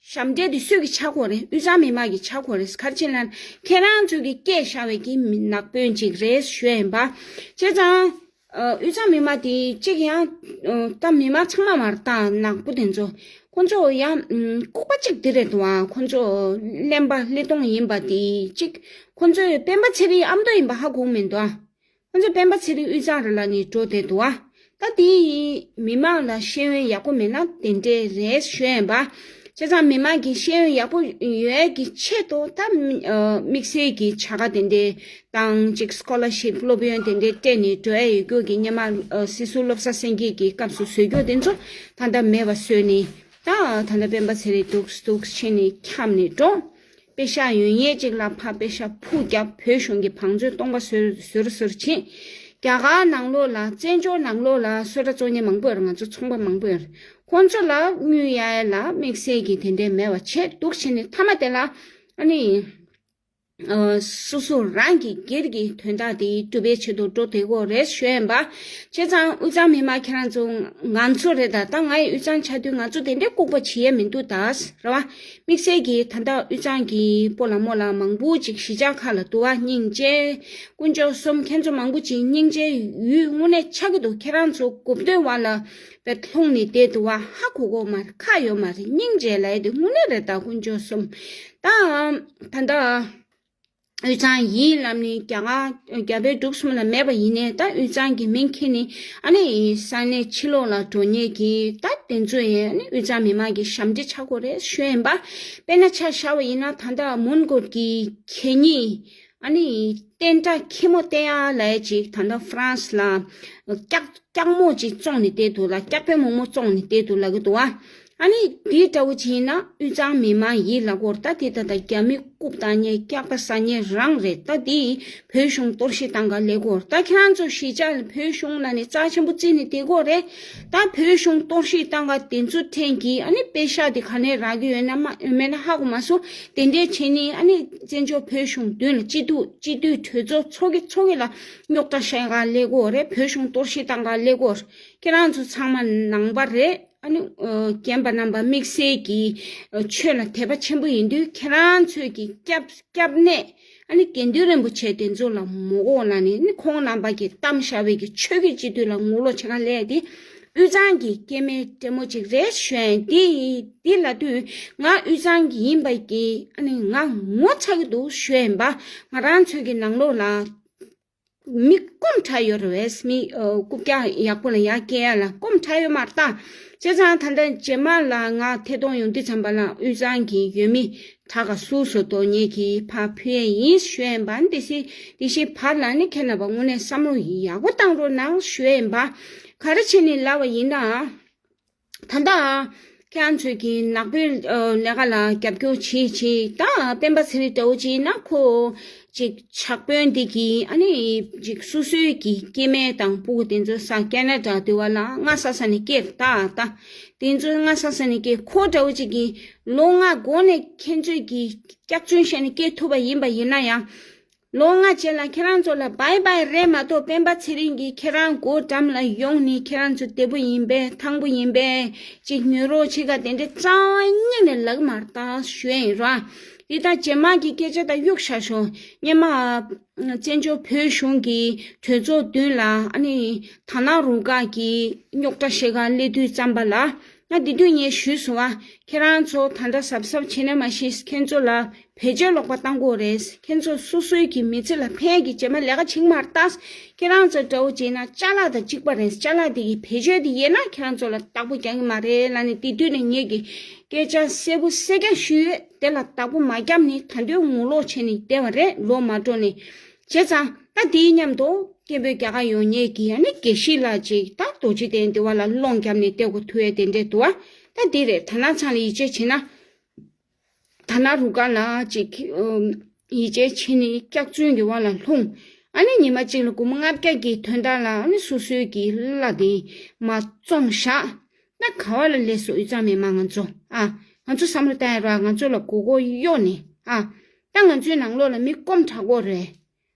ཞབས་འདྲེན་དེ་སུས་ཀྱི་ཆག་གོ་རེད། དབུས་གཙང་མི་མང་གི་ཆག་གོ་རེད། ག་རེ་བྱས་ན་ཁྱེད་རང་ཚོ་གི་སྐད་བཤད་པའི་གི་མི་ནག་པོན་ཅིག་རེད་ཞུ་ཡིན་པ། བྱས་ཙང་། ཨ། དབུས་གཙང་མི་མང་དེ་གཅིག་ཡང་། ཨ། ད་མི་མང་ཚང་མ་མ་རེད། ད་ནག་པོ་དེ་ཚོ། ཁོ་ཚོ་ཡང་། ཨ། ལྐུགས་པ་གཅིག་དེ་རེད་འདུག་ཨ། ཁོ་ཚོ་གླེན་པ་ཀླད་སྟོང་ཡིན་པ་དེ་གཅིག་ཁོ་ཚོས་སྤེན་པ་ཚེ་རིང་ཨ་མདོ་ཡིན་པ་ཧ་གོ་མི་འདུག་ཨ། ཁོ་ཚོ་སྤེན་པ་ཚེ་རིང་དབུས་གཙང་རེད་ལབ་ནས་འགྲོ་བསྡད་འདུག་ཨ། ད་དེ་མི་མང་ལ་ཤེས་ཡོན་ཡག་པོ་མེད་ན་དེ་འདྲས་རེད་ཞུ་ཡིན་པ། བྱས་ཙང་མི་མང་གི་ཤེས་ཡོན་ཡག་པོ་ཡོད་ཀྱི་ཆེད་དུ་ད་མི་ཨ། དམིགས་བསལ་གྱི་བྱ་དགའ་དེ་འདྲས་དང་གཅིག་སི་ཀོ་ལར་ཤིབ་སློབ་ཡོན་དེ་འདྲས་སྤྲད་ནས་འགྲོ་ཡ་ཡོད་རྒྱུ་གི་སྔོན་མ་ཨ། སྲིད་ཟུར་བློ་བཟང་སེང་གེ་གི་སྐབས་སུ་བཟོ་རྒྱུ་དེ་ཚོ་ད་ལྟ་མེད་པ་བཟོས་ནས། ད་ད་ལྟ་སྤེན་པ་ཚེ་རིང་འདུག་འདུག་ཕྱིན་ནས་འཁྱམས་ནས་འགྲོ། པེ་ཤག་ཡོད་མཁན་ཅིག་ལ་ཕར་པེ་ཤག་ཕུག་བརྒྱབ། བོད་གཞུང་གི་བང་མཛོད་སྟོང་པ་བཟོ་བཟོ་རུ་བཟོ་རུ་ཕྱིན། རྒྱ་གར་ནང་ལོགས་ལ་བཙན་བྱོལ་ནང་ལོགས་ལ་གསོལ་ར་གཙོ་གཉེར་མང་པོ་ཡོད་རེད། ང་ཚོ་ཚོང་པ་མང་པོ་ཡོད་རེད། ཁོང་ཚོ་ལ་དངུལ་གཡར་ཡ་ལ་དམིགས་བསལ་གྱི་དེ་འདྲས་མེད་པ་བྱས་འདུག་ཕྱིན་ནས་མཐའ་མ་དེ་ལ་ཨ་ནི། ཨ། སོ་སོ་རང་གི་སྒེར་གྱི་དོན་དག་དེ་སྒྲུབ་པའི་ཆེད་དུ་འགྲོ་བསྡད་ཀྱི་ཡོད་རེད་ཞུ་ཡིན་པ། བྱས་ཙང་དབུས་གཙང་མི་མང་ཁྱེད་རང་ཚོ་ང་ཚོ་རེད། ད་ད་ང་ཡི་དབུས་གཙང་ཆགས་དུས་ང་ཚོ་དེ་འདྲའི་ལྐུགས་པ་བྱེད་ཡས་མི་འདུག་ད་རེད་བ། དམིགས་བསལ་གྱིས་ད་ལྟ་དབུས་གཙང་གི་སྤོ་ལགས་རྨོ་ལགས་མང་པོ་ཅིག་གཞིས་ཆགས་ཁག་ལ་འདུག་བ། སྙིང་རྗེ། དཀོན་མཆོག་གསུམ། ཁྱེད་ཚོ་མང་པོ་ཅིག་སྙིང་རྗེ་ཡུལ་དངོས་གནས་ཆགས་ཀྱི་འདུག་ཁྱེད་རང་ཚོ་གོ་བསྡུར་བ་ལ་བས་ལྷུང་ནས་བསྡད་འདུག་བ། ཧ་གོ་གོ་མ་རེད། ཁག་ཡོད་མ་རེད། སྙིང་རྗེ་ལབ་ཡས་དེ་དངོས་གནས་རེད། ད་དཀོན་མཆོག་གསུམ། ད་ད་ལྟ་དབུས་གཙང་ཡིན་ལབ་ནས་རྒྱ་གར་རྒྱ་བལ་འབྲུག་གསུམ་ལ་མེད་པ་ཡིན་ནའི། ད་དབུས་གཙང་གི་མིང་ཁྱེར་ནས་ཨ་ནི་ས་གནས་ཕྱི་ལོགས་ལ་འགྲོ་མཁན་གྱི་ད་དེ་ཚོ་ཡིན། ཨ་ནི་དབུས་གཙང་མི་མང་གི་ཞབས་འདྲེན་ཆགས་ཀྱི་ཡོད་རེད་ཞུ་ཡིན་པ། དཔེར་ན་ཆ་བཞག་པ་ཡིན་ན་ད་ལྟ་མོན་གྷོ་གི་གད་སྙིགས། ཨ་ནི་བསྟན་དགྲ་ཁྱི་མོ་བསྟེན་ཡ་ལབ་ཡ་ཅིག་ད་ལྟ་ཧྥ་རན་སི་ལ་སྐྱག་སྐྱག་མོ་ཅིག་བཙོངས་ནས་བསྡད་འདུག་ལ། སྐྱག་པའི་མོག་མོག་བཙོངས་ནས་བསྡད་འདུག་ལབ་ཀྱི་འདུག་བ། ཨ་ནི་དེ་འདྲ་བོ་ཅིག་ཡིན་ན་དབུས་གཙང་མི་མང་ཡིན་ལབ་ཀྱི་ཡོད་རེད། ད་དེ་ད་ལྟ་རྒྱ་མི་རྐུབ་བཏང་མཁན་སྐྱག་པ་ཟ་མཁན་རང་རེད། ད་དེ་བོད་གཞུང་གཏོར་བཤིག་བཏང་ག་སླེབས་ཀྱི་ཡོད་རེད། ད་ཁྱེད་རང་ཚོ་གཞིས་ཆགས་ལ་བོད་གཞུང་ལབ་ནས་རྩ་ཆེན་པོ་བརྩིས་ནས་བསྡད་ཀྱི་ཡོད་རེད། ད་བོད་གཞུང་གཏོར་བཤིག་བཏང་ག་དེ་ཚོ་ཕྲན་གྱིས་ཨ་ནི་པེ་ཤག་དེ་ག་ནས་རག་གི་ཡོད་ན་མ་ཡོད་མེད་ན་ཧ་གོ་མ་སོང་། དེ་འདྲས་བྱས་ནས་ཨ་ནི་བཙན་བྱོལ་བོད་གཞུང་མདུན་ལ་སྤྱི་འཐུས་སྤྱི་འཐུས་གྲོས་ཚོགས་ཚོགས་ཀྱི་ཚོགས་ཀྱི་ལ་རྙོག་དྲ་བཤད་ག་སླེབས་ཀྱི་ཡོད་རེད། བོད་གཞུང་གཏོར་བཤིག་བཏང་ག་སླེབས་ཀྱི་ཡོད་རེད། ཁྱེད་རང་ཚོ་ཚང་མ་ནང་པ་རེད། ཨ་ནི་ཨ་རྒན་པ་རྣམ་པ་དམིགས་བསལ་གྱིས་ཨ་ཆོས་ལ་དད་པ་ཆེན་པོ་ཡིན་དུས་ཁྱེད་རང་ཚོས་ཀྱི་སྐྱབས་སྐྱབས་གནས། ཨ་ནི་དགེ་འདུན་རིན་པོ་ཆེ་དེ་ཚོ་ལ་མོ་གོ་ལ་ནི་ནི་ཁོང་རྣམ་པ་གིས་གཏམ་བཞག་པའི་གི་ཆོས་ཀྱི་སྤྱི་འཐུས་ལ་ངོ་ལོག་བྱེད་ག་སླེབས་ཏེ། དབུས་གཙང་གི་སྐྱེ་དམན་སྤྲེལ་མོ་ཅིག་རེད་ཞུ་ཡིན། དེ་དེ་ལབ་དུས་ང་དབུས་གཙང་གི་ཡིན་པ་གི་ཨ་ནི་ང་ངོ་ཚ་གི་འདུག་ཞུ་ཡིན་པ། ང་རང་ཚོའི་གི་ནང་ལོགས་ལ་མི་སྐོམ་དྲགས་ཡོད་རེད་བས། མི་ཨ་རྐུབ་བཀྱག་ཡག་པོ་ལ་ཡར་སྐྱེལ་ཡ་ལ་སྐོམ་དྲགས་ཡོད་མ་རེད་ད། བྱས་ཙང་ད་ལྟ་རྗེས་མ་ལ་ང་ཐད་གཏོང་ཡོང་དུས་ཙམ་པ་ལ་དབུས་གཙང་གི་ཡུལ་མི་དྲག་ག་སུ་སུ་དོ་ཉེ་གི་ཕ་ཕུལ་ཡས་ཡིན་ཞུ་ཡས་ཡིན་པ། འདི་སི་འདི་ཤི་བར་ལ་ནི་ཁྱེད་རྣམ་པ་དངོས་གནས་བསམ་བློ་ཡག་པོ་བཏང་རོགས་གནང་ཞུ་ཡས་ཡིན་པ། ག་རེ་བྱས་ནས་ལབ་པ་ཡིན་ན། ད་ལྟ་ ཁྱེད་རང་ཚོས་ཀྱི་ནག་པོའི་ཨ་ལས་ཀ་ལ་རྒྱབ་སྐྱོར་བྱེད་བྱེད། ད་སྤེན་པ་ཚེ་རིང་འདྲ་བོ་ཅིག་ཡིན་ན་ཁོ་ཅིག་ཇག་དཔོན་འདི་གི་ཨ་ནི་ཅིག་སོ་སོའི་གི་སྐྱེ་དམན་དང་སྤུ་གུ་དེ་ཚོ་ས་ཀེ་ན་ཌ་དེ་བ་ལ་སྔ་ས་ས་ནས་སྐྱེས་ད་ད་དེ་ཚོ་སྔ་ས་ས་ནས་སྐྱེས། ཁོ་འདྲ་བོ་ཅིག་གི་ལོ་ལྔ་འགོར་ནས་ཁྱེད་ཚོས་ཀྱི་སྐྱག་རྫུན་བཤད་ནས་སྐྱེས་ཐུབ་པ་ཡིན་པ་ཡིན་ན་ཡང་། ལོ་ལྔ་རྗེས་ལ་ཁྱེད་རང་ཚོ་ལ་བྷའི་བྷའི་རེད་མ་གཏོགས། སྤེན་པ་ཚེ་རིང་གིས་ཁྱེད་རང་སྒོ་འགྲམ་ལ་ཡོང་ནས་ཁྱེད་རང་ཚོ་བདེ་པོ་ཡིན་པས་ཐང་པོ་ཡིན་པས་ཅིག་ཉོན་རོགས་བྱེད་ག་དེ་འདྲའི་རྩ་བ་ཉིད་ནས་ལབ་མ་རེད་ད་ཞུ་ཡ་ཡིན་ར། འདི་ད་རྗེས་མ་གི་སྐད་ཆ་ད་གཡུག་བཞག་ཤོག་སྔོན་མ་བཙན་བྱོལ་བོད་གཞུང་གི་གྲོས་ཚོགས་མདུན་ལ་ཨ་ནི་དྷ་ན་རུ་ཀ་གི་རྙོག་དྲ་བཤད་ག་སླེབས་དུས་ཙམ་པ་ལ། ང་དེ་དུས་ངས་ཞུས་སོང་བ། ཁྱེད་རང་ཚོ་ད་ལྟ་གཟབ་གཟབ་བྱས་ན་མ་ཤེས། ཁྱེད་ཚོ་ལ་བེད་སྤྱོད་ལོག་པ་བཏང་གི་ཡོད་རེད། ཁྱེད་ཚོ་སོ་སོའི་གི་མི་ཚེ་ལ་ཕན་གི་རྗེས་མ་ལས་ཀ་བྱེད་ཀྱི་མ་རེད་ད། ཁྱེད་རང་ཚོ་འདྲ་བོ་བྱས་ན་ཅ་ལག་དང་གཅིག་པ་རེད། ཅ་ལག་དེ་གི་བེད་སྤྱོད་དེ་ཡིན་ན་ཁྱེད་རང་ཚོ་ལ་བདག་པོ་རྒྱག་གི་མ་རེད་ལབ་ནས་དེ་དུས་ནས་ངས་ཀྱི་སྐད་ཆ་གསལ་པོ་གསལ་རྐྱང་ཞུས་ཡོད། དེ་ལ་བདག་པོ་མ་བརྒྱབ་ནས་ད་དུང་ངོ་ལོག་བྱས་ནས་བསྡད་པ་རེད། ལོ་མ་འགྲོ་ནས། བྱས་ཙང་ད་དེའི་མཉམ་དུ་སྐད་འབོད་རྒྱག་ག་ཡོང་མཁན་གྱི་ཨ་ནི་དགེ་བཤེས་ལགས་ཅིག་ད་རྡོ་རྗེ་གདན་དེ་བ་ལ་སློང་བརྒྱབ་ནས་བསྡད་དགོས་ཐུག་ཡས་དེ་འདྲས་འདུག་བ། ད་འདི་རེད། ད་ནང་ཚང་ལ་ཡིད་ཆེས་བྱེད་ན། ད་ན་རུ་ཀ་ལ་ཅིག་ཡིད་ཆེས་བྱེད་ནས་སྐྱག་རྫུན་གྱི་བ་ལ་ལྷུང་། ཨ་ནི་ཉི་མ་གཅིག་ལ་སྒོར་མོ་ལྔ་བརྒྱ་གི་དོན་དག་ལ་ཨ་ནི་སོ་སོའི་གི་བླ་དེ་མ་བཙོང་བཞག་ད་ག་བ་ལ་སླེབས་སོང་། ཡིག་ཚང་མི་མང་ང་ཚོ་ཨ། ང་ཚོ་བསམ་བློ་བཏང་ཡ་ར། ང་ཚོ་ལ་མགོ་སྐོར་གཡོག་ནས་ཨ། ད་ང་ཚོའི་ནང་ལོགས་ལ་མི་སྐོམ་དྲག་པོ་རེད།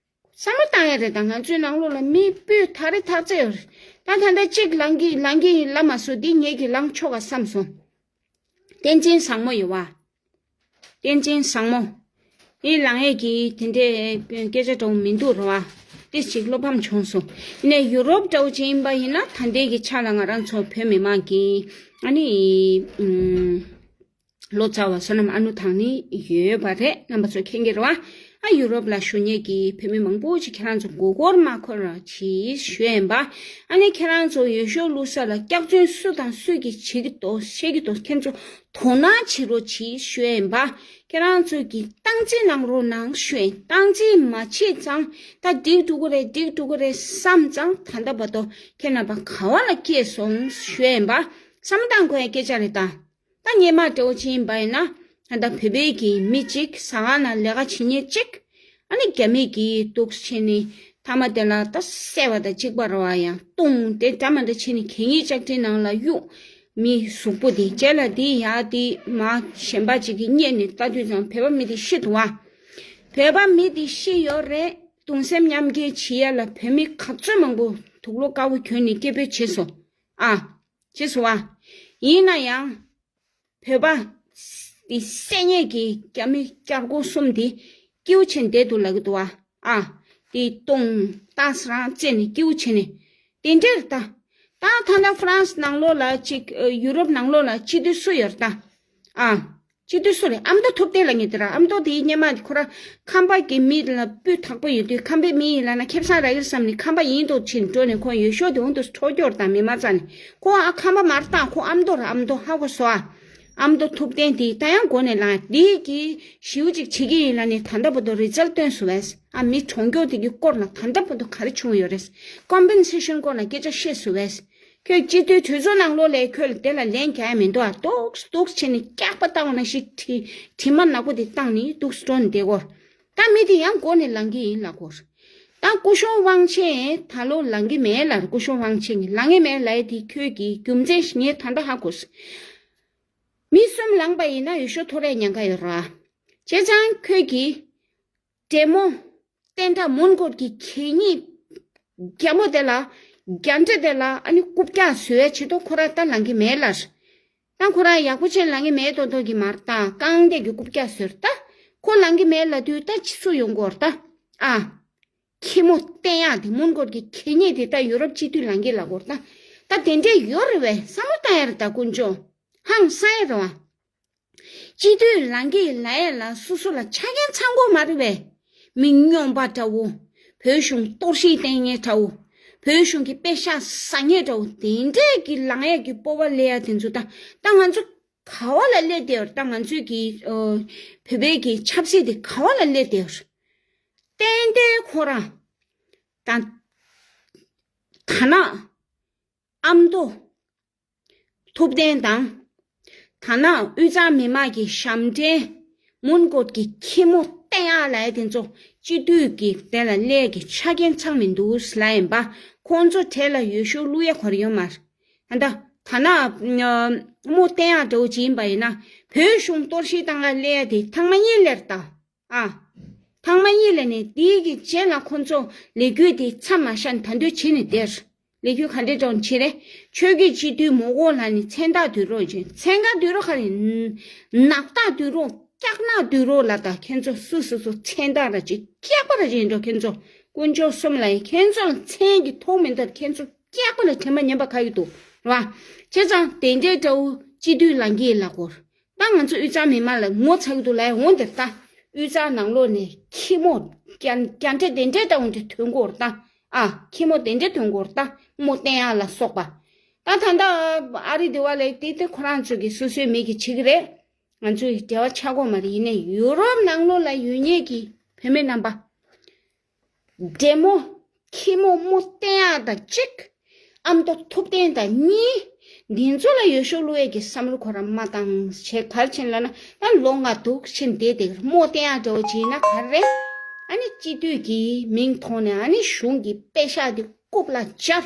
བསམ་བློ་བཏང་ཡ་རེད། ད་ང་ཚོའི་ནང་ལོགས་ལ་མི་སྤུས་དག་རེ་དག་ཚད་ཡོད་རེད། ད་ད་ལྟ་གཅིག་ལང་གི་ལང་གི་ལ་མ་སོ་འདི་ངེད་ཀྱི་ལང་ཆོག་ག་བསམ་སོང་། བསྟན་འཛིན་བཟང་མོ་ཡོད་བ། བསྟན་འཛིན་བཟང་མོ། འདི་ལང་ཡས་ཀྱི་དེ་འདྲའི་སྐད་ཆ་འདྲ་བོ་མི་འདུག་ར་བ། ཏིས་ཅིག་བློ་ཕམ་བྱུང་སོང་། ཡིན་ནའི་ཡུ་རོབ་འདྲ་བོ་ཅིག་ཡིན་པ་ཡིན་ན་ད་ལྟའི་གི་ཆ་ལ་ང་རང་ཚོ་བོད་མི་མང་གི་ཨ་ནི། ལོ་ཙཱ་བ་བསོད་ནམས་ཨ་ནུ་དང་ནི་ཡོད་པ་རེད། རྣམ་པ་ཚོ་མཁྱེན་གྱི་རེད་བ། ཨ་ཡུ་རོབ་ལ་བཞུགས་མཁན་གྱི་བོད་མི་མང་པོ་ཅིག་ཁྱེད་རང་ཚོ་མགོ་སྐོར་མ་འཁོར་བ་བྱེད་ཞུ་ཡིན་པ། ཨ་ནི་ཁྱེད་རང་ཚོ་འོས་ཤོག་བླུགས་ས་ལ་སྐྱག་རྫུན་སུ་དང་སུས་ཀྱིས་བྱེད་ཀྱི་འདུག་བཤད་ཀྱི་འདུག་ཁྱེད་ཚོ་དོ་སྣང་བྱེད་རོགས་བྱེད་ཞུ་ཡིན་པ། ཁྱེད་རང་ཚོ་གི་སྟངས་འཛིན་གནང་རོགས་གནང་ཞུ་ཡིན། སྟངས་འཛིན་མ་བྱེད་ཙང་ད་འགྲིག་འགྲོ་གི་རེད། འགྲིག་འགྲོ་གི་རེད་བསམ་ཙང་ད་ལྟ་བར་དུ་ཁྱེད་རྣམ་པ་ག་བ་ལ་སྐྱེས་སོང་ཞུ་ཡིན་པ། བསམ་བློ་བཏང་དགོས་ཡ་སྐད་ཆ་རེད་ད། ད་སྔོན་མ་འདྲ་བོ་ཅིག་ཡིན་པ་ཡིན་ན། ད་ལྟ་བོད་པའི་གི་མི་གཅིག་ཟ་ཁང་ནང་ལས་ཀ་བྱེད་མཁན་གཅིག་ཨ་ནི་རྒྱ་མི་གིས་འདུག་བྱས་ནས་མཐའ་མ་དེ་ལ་ད་བསད་པ་དང་གཅིག་པ་རེད་བ། ཡང་བརྡུངས་ཏེ་འདྲ་མ་འདྲ་བྱས་ནས་གད་སྙིགས་ལྕགས་ཁྲིའི་ནང་ལ་གཡུགས། མི་གཟུགས་པོ་དེ་རྗེས་ལ་དེ་ཡ་དེ་མ་གཞན་པ་ཅིག་གིས་རྙེད་ནས་ལྟ་དུས་ཙང་བོད་པ་མི་དེ་ཤི་འདུག་བ། བོད་པ་མི་དེ་ཤི་ཡོད་རེད། གདུང་སེམས་མཉམ་སྐྱེད་བྱེད་ཡ་ལ་བོད་མི་ག་ཚོད་མང་པོ་དུག་ལོག་དཀར་པོ་གྱོན་ནས་སྐད་འབོད་བྱས་སོང་ཨ། བྱས་སོང་བ། ཡིན་ན་ཡང་། བོད་པ་དེ་བསད་མཁན་གྱི་རྒྱ་མི་རྒྱལ་སྒོ་གསུམ་དེ་སྐྱིད་པོ་བྱས་ནས་བསྡད་འདུག་ལབ་ཀྱི་འདུག་བ། ཨ། དེ་བརྡུངས་ཏག་སེ་རང་བཙལ་ནས་སྐྱིད་པོ་བྱས་ནས། དེ་འདྲ་རེད་ད། ད་ད་ལྟ་ཧྥ་རན་སི་ནང་ལོགས་ལ་ཅིག་ཡུ་རོབ་ནང་ལོགས་ལ་སྤྱི་འཐུས་སུ་ཡོད་རེད་ད། ཨ། སྤྱི་འཐུས་སུ་རེད། ཨ་མདོ་ཐུབ་བསྟན་ལབ་མཁན་དེ་ར། ཨ་མདོ་དེའི་སྔོན་མ་ཁོ་ར་ཁམས་པ་གི་མི་ལ་སྤུས་དག་པོ་ཡོད་དུས་ཁམས་པའི་མི་ཡིན་ལབ་ན་ཁེ་བཟང་རག་གི་རེད་བསམ་ནས་ཁམས་པ་ཡིན་འདུག་ཕྱིན་འགྲོ་ནས་ཁོ་འོས་ཤོག་དེ་འོང་དུ་འཕྲོག་རྒྱུ་རེད་ད། མི་མ་རྩ་ནས། ཁོ་ཨ་ཁམས་པ་མ་རེད་ད། ཁོ་ཨ་མདོ་རེད། ཨ་མདོ་ཧ་གོ་སོང་ཨ། ཨ་མདོ་ཐུབ་བསྟན་དེ་ད་ཡང་མགོ་ནས་ལངས། དེ་གི་ཞེ་པོ་ཅིག་བྱེད་ཀྱི་ཡིན་ལབ་ནས་ད་ལྟ་བར་དུ་རི་ཛལ་བཏོན་སོང་བས། ཨ་མི་གྲོངས་རྒྱུ་དེ་གི་སྐོར་ལ་ད་ལྟ་བར་དུ་ག་རེ་བྱུང་ཡོད་རེད། ཀོམ་པན་སེ་ཤན་སྐོར་ལ་སྐད་ཆ་བཤད་སོང་བས། ཁྱོད་སྤྱི་འཐུས་གྲོས་ཚོགས་ནང་ལོགས་ལ་ཁྱོད་ལ་དེ་ལ་ལན་རྒྱག་ཡ་མི་འདུག་ཨ། འདུག་འདུག་བྱས་ནས་སྐྱག་པ་བཏང་བ་ནང་བཞིན་དྲི་དྲི་མ་ནག་པོ་དེ་བཏང་ནས་འདུག་འགྲོ་ནས་བསྡད་ཀྱི་ཡོད། ད་མི་དེ་ཡང་མགོ་ནས་ལངས་ཀྱི་ཡིན་ལབ་ཀྱི་ཡོད། ད་སྐུ་ཞབས་དབང་ཆེན་ད་ལོ་ལངས་ཀྱི་མེད་ལབ། སྐུ་ཞབས་དབང་ཆེན་གྱིས་ལངས་ཀྱི་མེད་ལབ་ཡ་དེ་ཁྱོད་ཀྱི་རྒྱུ་མཚན་ཞིག་ངས་ད་ལྟ་ཧ་གོ་སོང་། མི་གསུམ་ལངས་པ་ཡིན་ན་འོས་ཤོག་འཐོར་ཡ་ཉེན་ཁ་ཡོད་ར། བྱས་ཙང་ཁྱོད་ཀྱིས་འདྲེ་མོ་བསྟན་དགྲ་མོན་གྷོ་གི་གད་སྙིགས་རྒྱ་མོ་དེ་ལ་རྒྱ་འདྲེ་དེ་ལ་ཨ་ནི་རྐུབ་བཀྱག་བཟོ་ཡ་ཆེད་དུ་ཁོ་རང་ད་ལངས་ཀྱི་མེད་ལབ། ད་ཁོ་རང་ཡག་པོ་བྱས་ལངས་ཀྱི་མེད་མདོག་མདོག་གི་མ་རེད་ད། རྐང་འདེགས་ཀྱི་རྐུབ་བཀྱག་བཟོས་རེད་ད། ཁོ་ལངས་ཀྱི་མེད་ལབ་དུས་ད་ཕྱི་སུ་ཡོང་དགོས་རེད་ད། ཨ། ཁྱི་མོ་བསྟན་ཡག་དེ་མོན་གྷོ་གི་གད་སྙིགས་དེ་ད་ཡུ་རོབ་སྤྱི་འཐུས་ལངས་ཀྱི་ལབ་དགོས་རེད་ད། ད་དེ་འདྲས་ཡོད་རེད་བས། བསམ་བློ་བཏང་ཡ་རེད་ད་དཀོན་མཆོག་ཧང་སང་ཡ་རེད་བ། སྤྱི་འཐུས་ལངས་ཀྱི་ལབ་ཡ་ལ་སོ་སོ་ལ་ཆ་རྐྱེན་ཚང་དགོས་མ་རེད་བས། མི་རྙོག་པ་འདྲ་བོ། བོད་གཞུང་གཏོར་བཤིག་བསྟན་མཁན་འདྲ་བོ། བོད་གཞུང་གི་པེ་ཤག་ཟ་མཁན་འདྲ་བོ་དེ་འདྲས་ཀྱི་ལངས་ཡ་གི་སྤོབས་པ་སླེབས་ཡ་དེ་ཚོ་ད་ད་ང་ཚོ་ག་བ་ལ་སླེབས་བསྡད་ཡོད་རེད། ད་ང་ཚོའི་གི་ཨ་བོད་པའི་གི་ཆབ་སྲིད་དེ་ག་བ་ལ་སླེབས་བསྡད་ཡོད་རེད། ཏན་ཏན་ཁོ་རང་ད་ད་ན་ཨ་མདོ་ཐུབ་བསྟན་དང་། ད་ནང་དབུས་གཙང་མི་མང་གི་ཞབས་འདྲེན་མོན་གྷོ་གི་ཁྱི་མོ་བསྟན་ཡག་ལབ་ཡ་དེ་ཚོ་སྤྱི་འཐུས་ཀྱི་དེ་ལ་སླེབས་ཀྱི་ཆ་རྐྱེན་ཚང་མི་འདུག་ལབ་ཡིན་པ། ཁོང་ཚོ་གྲས་ལ་འོས་ཤོག་བླུག་ཡ་ག་རེ་ཡོད་མ་རེད། ད་ད་ནང་མོ་བསྟན་ཡག་འདྲ་བོ་ཅིག་ཡིན་པ་ཡིན་ན། བོད་གཞུང་གཏོར་བཤིག་བཏང་ག་སླེབས་ཡ་དེ་ཐེངས་མ་གཉིས་སླེབས་རེད་ད། ཨ། ཐེངས་མ་གཉིས་ལ་ནས་དེའི་གི་རྗེས་ལ་ཁོ་ཚོ་ལས་འགུལ་དེ་མཚམས་མ་བཞག་ནས་ད་དུང་བྱེད་ནས་བསྡད། ལས་འགུལ་ག་འདྲས་ཀྱང་བྱེད་རེད། ཆོས་བརྒྱུད་སྤྱི་འཐུས་མོ་གོ་ལ་ནི་མཚན་རྟགས་བསྡུ་རོགས་བྱེད། མཚན་རྟགས་བསྡུ་རོགས་ག་རེ། ནག་རྟགས་བསྡུ་རོགས། སྐྱག་ནག་བསྡུ་རོགས་ལ། ད་ཁྱེད་ཚོ་སུ་སུ་སུ་མཚན་རྟགས་ར་ཅིག་སྐྱག་པ་ར་ཅིག་ཡིན་འགྲོ། ཁྱེད་ཚོ་དཀོན་མཆོག་གསུམ་ལ་ཡིན། ཁྱེད་ཚོ་ལ་མཚན་གྱི་ཐོག་མི་འདུག་ཁྱེད་ཚོ་སྐྱག་པ་ལ་དྲན་པ་ཉམས་པ་ག་གི་འདུག་ར། བྱས་ཙང་དེ་འདྲའི་འདྲ་བོ་སྤྱི་འཐུས་ལངས་ཀྱི་ལ་གོ། ད་ང་ཚོ་དབུས་གཙང་མི་མང་ལ་ངོ་ཚ་གི་འདུག་ལབ་འོང་དེར་ད། དབུས་གཙང་ནང་ལོགས་ནས་ཁྱི་མོ་རྒྱ་རྒྱ་འདྲེ་དེ་འདྲེ་ལྟ་བུ་འདྲ་ཐོན་གོ་ར་ད། ཨ། ཁྱི་མོ་དེ་འདྲེ་ཐོན་གོ་ར་ད། མོ་བསྟན་ཡག་ལ་སོགས་པ། ད་ད་ལྟ་ཨ་རི་དེ་བ་ལས་དེ་དེ་ཁོ་རང་ཚོ་གི་སོ་སོའི་མི་གི་བྱེད་གི་རེད། ང་ཚོའི་འབྲེལ་བ་ཆགས་གོ་མ་རེད། ཡིན་ནའི་ཡུ་རོབ་ནང་ལོགས་ལ་ཡོད་མཁན་གི་བུད་མེད་རྣམ་པ། འདྲེ་མོ། ཁྱི་མོ་མོ་བསྟན་ཡག་དང་གཅིག་ཨ་མདོ་ཐུབ་བསྟན་དང་གཉིས། འདི་ཚོ་ལ་འོས་ཤོག་བླུག་ཡས་ཀྱི་བསམ་བློ་ཁོ་རང་མ་བཏང་བྱས་ག་རེ་བྱས་ལབ་ན། ད་ལོ་ལྔ་འདུག་ཕྱིན་བསྡད་དེ་མོ་བསྟན་ཡག་འདྲ་བོ་བྱས་ན་ག་རེ། ཨ་ནི་སྤྱི་འཐུས་ཀྱི་མིང་ཐོག་ནས་ཨ་ནི་གཞུང་གི་པེ་ཤག་དེ་རྐུབ་ལ་སྦྱར།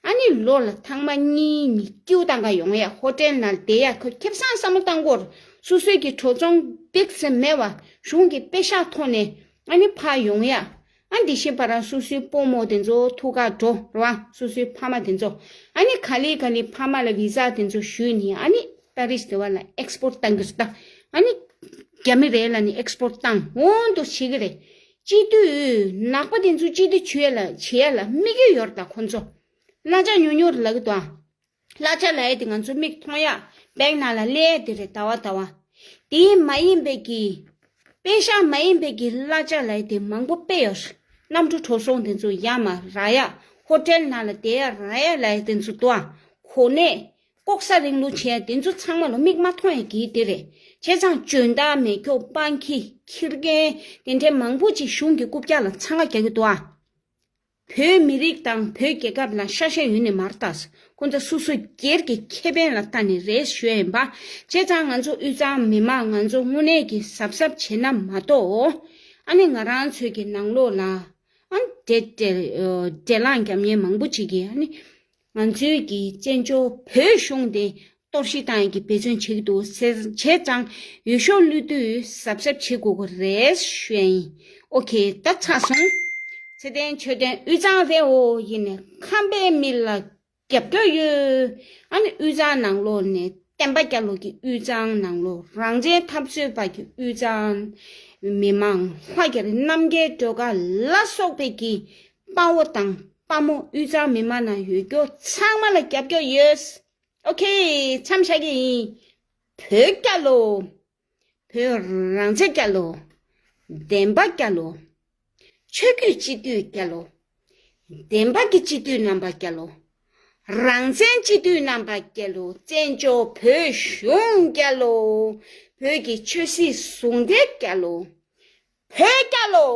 ཨ་ནི་ལོ་ལ་ཐེངས་མ་གཉིས་གཉིས་ཀྱིའུ་བཏང་ག་ཡོང་ཡ། ཧོ་ཊེལ་ནང་བསྡད་ཡ། ཁོ་ཁེ་བཟང་བསམ་བློ་བཏང་གོ་ར། སོ་སོའི་གི་གྲོས་ཚོང་འབིགས་སེ་མེད་པ་གཞུང་གི་པེ་ཤག་ཐོག་ནས་ཨ་ནི་ཕར་ཡོང་ཡ། ཨ་འདི་ཤེས་པ་རང་སོ་སོའི་སྤོ་མོ་དེ་ཚོ་ཐུག་ག་འགྲོ་ར། སོ་སོའི་ཕ་མ་དེ་ཚོ་ཨ་ནི་ག་ལེ་ག་ལེ་ཕ་མ་ལ་བི་ཟ་དེ་ཚོ་ཞུས་ནས་ཨ་ནི་པ་རིས་དེ་བ་ལ་ཨེགས་སི་པོར་ཊི་བཏང་གི་རེད་ད། ཨ་ནི་རྒྱ་མི་རེད་ལ་ནི་ཨེགས་སི་པོར་ཊི་བཏང་འོང་དུ་བྱེད་གི་རེད། སྤྱི་འཐུས་ནག་པ་དེ་ཚོ་སྤྱི་འཐུས་བྱུས་ཡ་ལ་བྱེད་ཡ་ལ་དམིགས་ཡུལ་ཡོད་རེད་ད་ཁོ་ཚོ། གླ་ཆ་ཉུང་ཉུང་རེད་ལབ་གི་འདུག་ཨ། གླ་ཆ་ལབ་ཡ་དེ་ང་ཚོ་མིག་མཐོང་ཡ། བེང་ནང་ལ་སླེབས་ཡ་དེ་རེད་ཟླ་བ་ཟླ་བ། དེ་མ་ཡིན་པའི་གི། པེ་ཤག་མ་ཡིན་པའི་གི་གླ་ཆ་ལབ་ཡ་དེ་མང་པོ་དཔེ་ཡོད་རེད། གནམ་གྲུ་འགྲོ་སོང་དེ་ཚོ་ཡར་མར་རག་ཡ། ཧོ་ཊེལ་ནང་ལ་བསྡད་ཡ་རག་ཡ་ལབ་ཡ་དེ་ཚོ་འདུག་ཨ། གོ་གནས། ལྐོག་ཟ་རིང་ལུགས་བྱས་ཡ་དེ་ཚོ་ཚང་མ་ལ་མིག་མ་མཐོང་ཡ་གི་དེ་རེད། བྱས་ཙང་འཇོན་ཐང་མེད་ཁྱོ་སྤང་ཁྱི་ཁྱི་རྒན་དེ་འདྲའི་མང་པོ་ཅིག་གཞུང་གི་རྐུབ་བཀྱག་ལ་འཚང་ཁ་རྒྱག་གི་འདུག་ཨ། བོད་མི་རིགས་དང་བོད་རྒྱལ་ཁབ་ལ་ཤ་ཤ་ཡོད་ནི་མ་རེད་ད། ཁོང་ཚོ་སོ་སོ་སྒེར་གྱི་ཁེ་ཕན་ལ་ལྟ་ནས་རེད་ཞུ་ཡ་ཡིན་པ། བྱས་ཙང་ང་ཚོ་དབུས་གཙང་མི་མང་ང་ཚོ་དངོས་གནས་ཀྱི་གཟབ་གཟབ་བྱེད་ན་མ་གཏོགས། ཨ་ནི་ང་རང་ཚོའི་གི་ནང་ལོགས་ལ་ཨ་འདྲེ་འདྲེ་འདྲེ་ལངས་རྒྱབ་མཁན་མང་པོ་ཅིག་གིས་ཨ་ནི་ང་ཚོའི་གི་བཙན་བྱོལ་བོད་གཞུང་དེ་གཏོར་བཤིག་བཏང་ཡག་གི་འབད་བརྩོན་བྱེད་ཀྱི་འདུག་ཟེར། བྱས་ཙང་འོས་ཤོག་བླུག་དུས་གཟབ་གཟབ་བྱེད་དགོས་ཀྱི་རེད་ཞུ་ཡ་ཡིན། ཨོ་ཁེ། ད་ཚར་སོང་། ཚེ་བརྟན་ཆོས་ལྡན་དབུས་གཙང་རེད། འོ་ཡིན་ནས་ཁམས་པའི་མི་ལ་རྒྱབ་སྐྱོར་ཡོད། ཨ་ནི་དབུས་གཙང་ནང་ལོགས་ནས་བསྟན་པ་རྒྱ་ལོ་གི་དབུས་གཙང་ནང་ལོགས། རང་བཙན་འཐབ་རྩོད་པ་གི་དབུས་གཙང་མི་མང་། ལྷ་རྒྱ་རི་རྣམ་རྒྱལ་སྒྲོལ་དཀར་ལ་སོགས་པའི་གི་དཔའ་བོ་དང་དཔའ་མོ་དབུས་གཙང་མི་མང་ནང་ཡོད་རྒྱུ་ཚང་མ་ལ་རྒྱབ་སྐྱོར་ཡོད། ཨོ་ཁེ། མཚམས་བཞག་གི་ཡིན། བོད་རྒྱལ་ལོ། བོད་རང་བཙན་རྒྱལ་ལོ། བདེན་པ་རྒྱལ་ལོ། ཆོས་བརྒྱུད་སྤྱི་འཐུས་རྒྱལ་ལོ། བདེན་པ་གི་སྤྱི་འཐུས་རྣམ་པ་རྒྱལ་ལོ། རང་བཙན་སྤྱི་འཐུས་རྣམ་པ་རྒྱལ་ལོ། བཙན་བྱོལ་བོད་གཞུང་རྒྱལ་ལོ། བོད་ཀྱི་ཆོས་སྲིད་ཟུང་འབྲེལ་རྒྱལ་ལོ། བོད་རྒྱལ་ལོ།